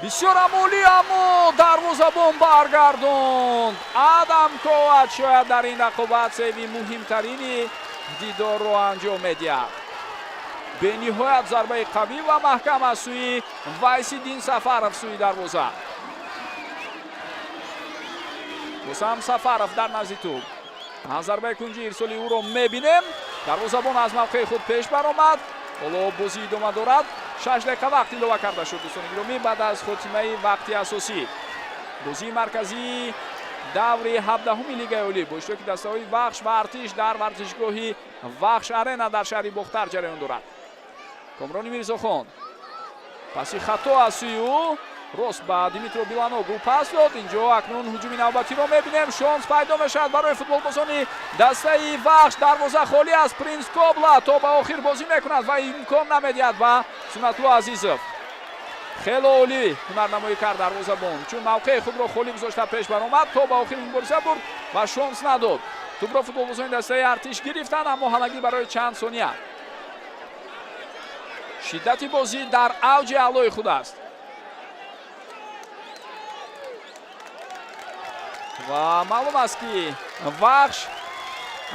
Бисёр амолӣ, аммо дарвозабон баргардонд. Адам Ковач шояд дар ин рақобат сейви муҳимтарини дидорро анҷом медиҳад. Бениҳоят зарбаи қавӣ ва маҳкам аз сӯи Вайсиддин Сафаров сӯи дарвоза. Босам Сафаров дар назди тӯб. Аз зарбаи кунҷи ирсоли ӯро мебинем. Дарвозабон аз мавқеи худ пеш баромад. Ҳоло бозӣ идома дорад. 6 дақиқа вақт илова карда шуд, дӯстони гиромӣ, баъд аз хотимаи вақти асосӣ. Бозии марказии даври 17-уми Лигаи Олӣ бо иштироки дастаҳои Вахш ва Артиш дар варзишгоҳи Вахш Арена дар шаҳри Бохтар ҷараён дорад. Комрони Мирзохон паси хато аз сӯи ӯ рост ба Димитро Биланог ӯ пас дод. Инҷо акнун ҳуҷуми навбатиро мебинем. Шонс пайдо мешавад барои футболбозони дастаи Вахш. Дарвоза холӣ аст. Принс Кобла то ба охир бозӣ мекунад ва имкон намедиҳад ба Сунатулло Азизов. Хело олӣ ҳунарнамоӣ кард дарвозабон, чун мавқеи худро холӣ гузошта пеш баромад, то ба охир мубориза бурд ва шонс надод. Тӯбро футболбозони дастаи Артиш гирифтанд, аммо ҳамагӣ барои чанд сония. Шиддати бозӣ дар авҷи аълои худ аст. Ва маълум аст, ки Вахш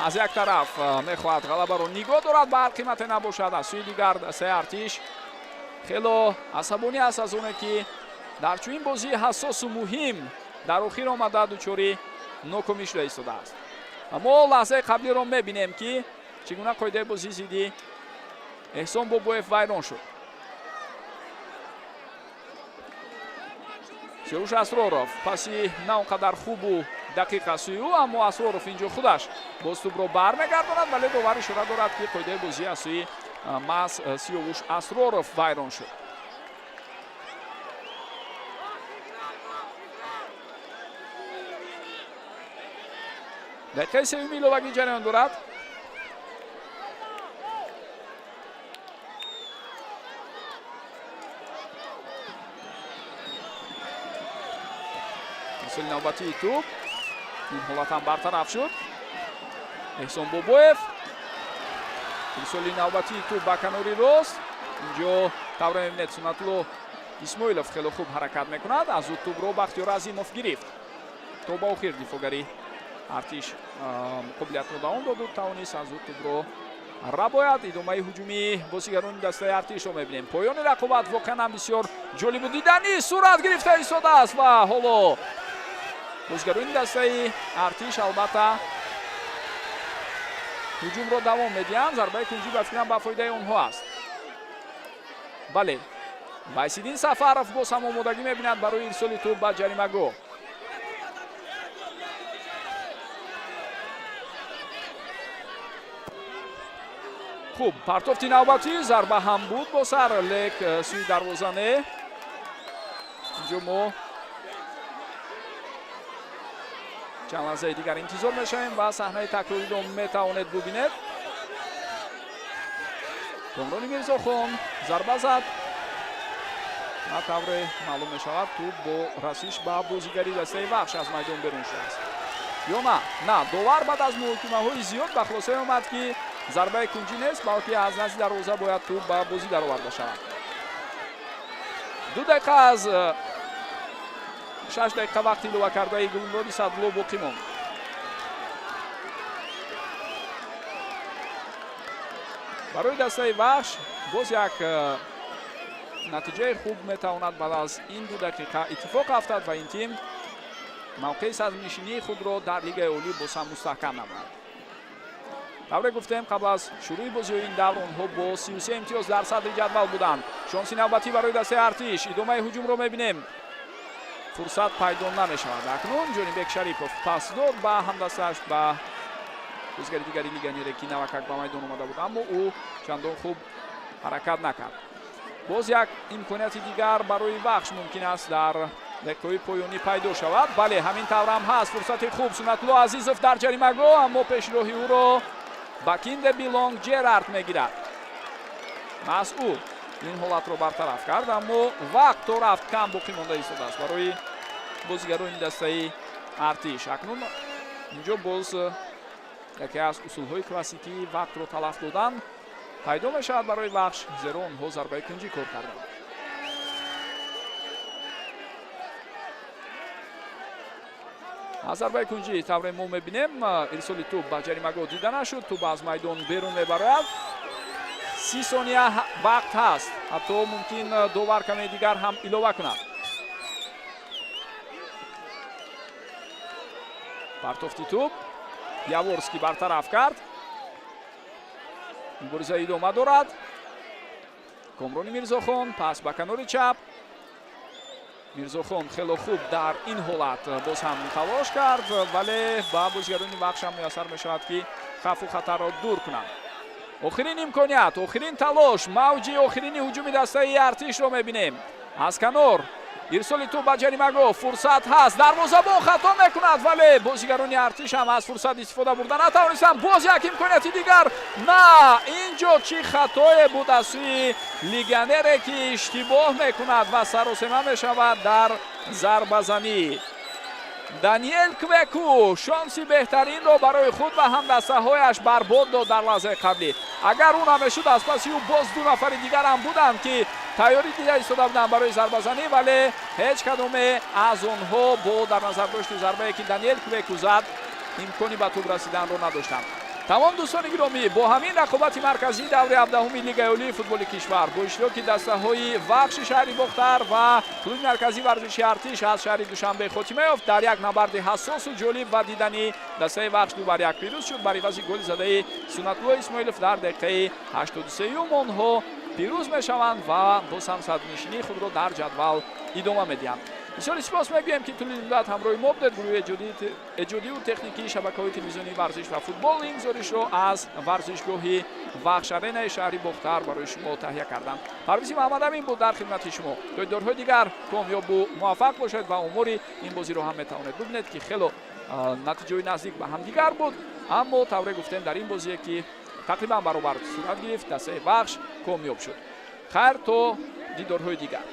аз як тараф мехоҳад ғалабаро нигоҳ дорад ба ҳар қимате набошад, аз сӯи дигар дастаи Артиш хело асабонӣ аст аз оне, ки дар чунин бозии ҳассосу муҳим дар охир омада дучори нокомӣ шуда истодааст. Мо лаҳзаи қаблиро мебинем, ки чӣ гуна қоидаи бозӣ зидди Эҳсон Бобоев вайрон шуд. Сиёвуш Асроров паси на он қадар хубу дақиқ аз сӯи ӯ, аммо Асроров инҷо худаш боз тӯбро бармегардонад, вале довар ишора дорад, ки қоидаи бозӣ аз сӯи маҳз Сиёвуш Асроров вайрон шуд. Дақиқаи сеюми иловагӣ ҷараён дорад. Мисоли навбатии тӯб ин ҳолат ҳам бартараф шуд. Эҳсон Бобоев ирсоли навбатии тӯб ба канори рост. Инҷо тавре мебинед, Сунатулло Исмоилов хело хуб ҳаракат мекунад. Аз ӯ тӯбро Бахтиёр Азимов гирифт. То ба охир дифоъгари Артиш қобилиятро давом доду тавонист аз ӯ тӯбро рабояд. Идомаи ҳуҷуми бозигарони дастаи Артишро мебинем. Поёни рақобат воқеан ҳам бисёр ҷолибу диданӣ сурат гирифта истодааст ва ҳоло бозигарони дастаи Артиш албатта ҳуҷумро давом медиҳанд. Зарбаи кунҷӣ ба фикрам ба фоидаи онҳо аст. Бале, Вайсиддин Сафаров боз ҳам омодагӣ мебинад барои ирсоли тӯб ба ҷаримагоҳ. Хуб, партофти навбатӣ, зарба ҳам буд бо сар, лек сӯи дарвоза не. Инҷо мо чанд лаҳзаи дигар интизор мешавем ва саҳнаи такрориро метавонед бубинед. Комрони Мирзохон зарба зад ва тавре маълум мешавад, тӯб бо расиш ба бозигари дастаи Вахш аз майдон берун шудааст. Ё на? На, довар баъд аз муҳокимаҳои зиёд ба хулосае омад, ки зарбаи кунҷӣ нест, балки аз назди дарвоза бояд тӯб ба бозӣ дароварда шавад. 2 дақиқа аз 6 дақиқа вақти иловакардаи Гулмуроди Саъдулло боқӣ монд. Барои дастаи Вахш боз як натиҷаи хуб метавонад баъд аз ин 2 дақиқа иттифоқ афтад ва ин тим мавқеи садрнишинии худро дар Лигаи Олӣ боз ҳам мустаҳкам намояд. Тавре гуфтем, қабл аз шурӯи бозиҳои ин давр онҳо бо 33 имтиёз дар садри ҷадвал буданд. Шонси навбатӣ барои дастаи Артиш. Идомаи ҳуҷумро мебинем. Фурсат пайдо намешавад. Акнун Ҷонибек Шарипов пас дод ба ҳамдастааш, ба бозигари дигари легионере, ки навакак ба майдон омада буд, аммо ӯ чандон хуб ҳаракат накард. Боз як имконияти дигар барои Вахш мумкин аст дар дақиқаҳои поёнӣ пайдо шавад. Бале, ҳамин таврам ҳаст. Фурсати хуб, Суннатулло Азизов дар ҷаримагоҳ, аммо пешроҳи ӯро Бакинде Билонг Ҷерард мегирад. Маҳз ӯ ин ҳолатро бартараф кард, аммо вақт то рафт кам боқӣ монда истодааст барои бозигарони дастаи Артиш. Акнун инҷо боз яке аз усулҳои классикии вақтро талаф додан пайдо мешавад барои Вахш, зеро онҳо зарбаи кунҷӣ кор карданд. Аз зарбаи кунҷӣ тавре мо мебинем, ирсоли тӯб ба ҷаримагоҳ дида нашуд, тӯб аз майдон берун мебарояд. 30 сония вақт ҳаст, ҳатто мумкин довар каме дигар ҳам илова кунад. Партофти тӯб Яворский бартараф кард. Мубориза идома дорад. Комрони Мирзохон пас ба канори чап. Мирзохон хело хуб дар ин ҳолат боз ҳам талош кард, вале ба бозигарони Вахш ҳам муяссар мешавад, ки хавфу хатарро дур кунанд. Охирин имконият, охирин талош, мавҷи охирини ҳуҷуми дастаи Артишро мебинем. Аз канор ирсоли тӯб ба ҷаримагоҳ, фурсат ҳаст, дарвозабон хато мекунад, вале бозигарони Артиш ҳам аз фурсат истифода бурда натавонистанд. Боз як имконияти дигар. На, инҷо чӣ хатое буд аз сӯи легионере, ки иштибоҳ мекунад ва саросема мешавад дар зарбазанӣ. Даниэл Квеку шонси беҳтаринро барои худ ва ҳамдастаҳояш барбод дод дар лаҳзаи қаблӣ. Агар ӯ намешуд, аз паси ӯ боз 2 нафари дигар ҳам буданд, ки тайёрӣ дида истода буданд барои зарбазанӣ, вале ҳеҷ кадоме аз онҳо бо дар назар дошти зарбае, ки Даниэл Квеку зад, имкони ба тӯб расиданро надоштанд. Тамом, дӯстони гиромӣ, бо ҳамин рақобати марказии даври 17-уми Лигаи Олии футболи кишвар бо иштироки дастаҳои Вахши шаҳри Бохтар ва клуби марказии варзиши Артиш аз шаҳри Душанбе хотима ёфт. Дар як набарди ҳассосу ҷолиб ва диданӣ дастаи Вахш 2-1 пирӯз шуд. Бар ивази голи задаи Суннатулло Исмоилов дар дақиқаи 83-юм онҳо пирӯз мешаванд ва боз ҳам садрнишинии худро дар ҷадвал идома медиҳанд. Бисёри сипос мегӯем, ки тӯли муддат ҳамроҳи мо будед. Гурӯҳи эҷодиву техникии шабакаҳои телевизионии варзиш ва футбол ин гузоришро аз варзишгоҳи Вахш Аренаи шаҳри Бохтар барои шумо таҳия карданд. Парвизи Маҳаммадамин буд дар хидмати шумо. То дидорҳои дигар комёбу муваффақ бошед ва омори ин бозиро ҳам метавонед бибинед, ки хело натиҷаҳои наздик ба ҳамдигар буд, аммо тавре гуфтем, дар ин бозие, ки тақрибан баробар сурат гирифт, дастаи Вахш комёб шуд. Хайр, то дидорҳои дигар.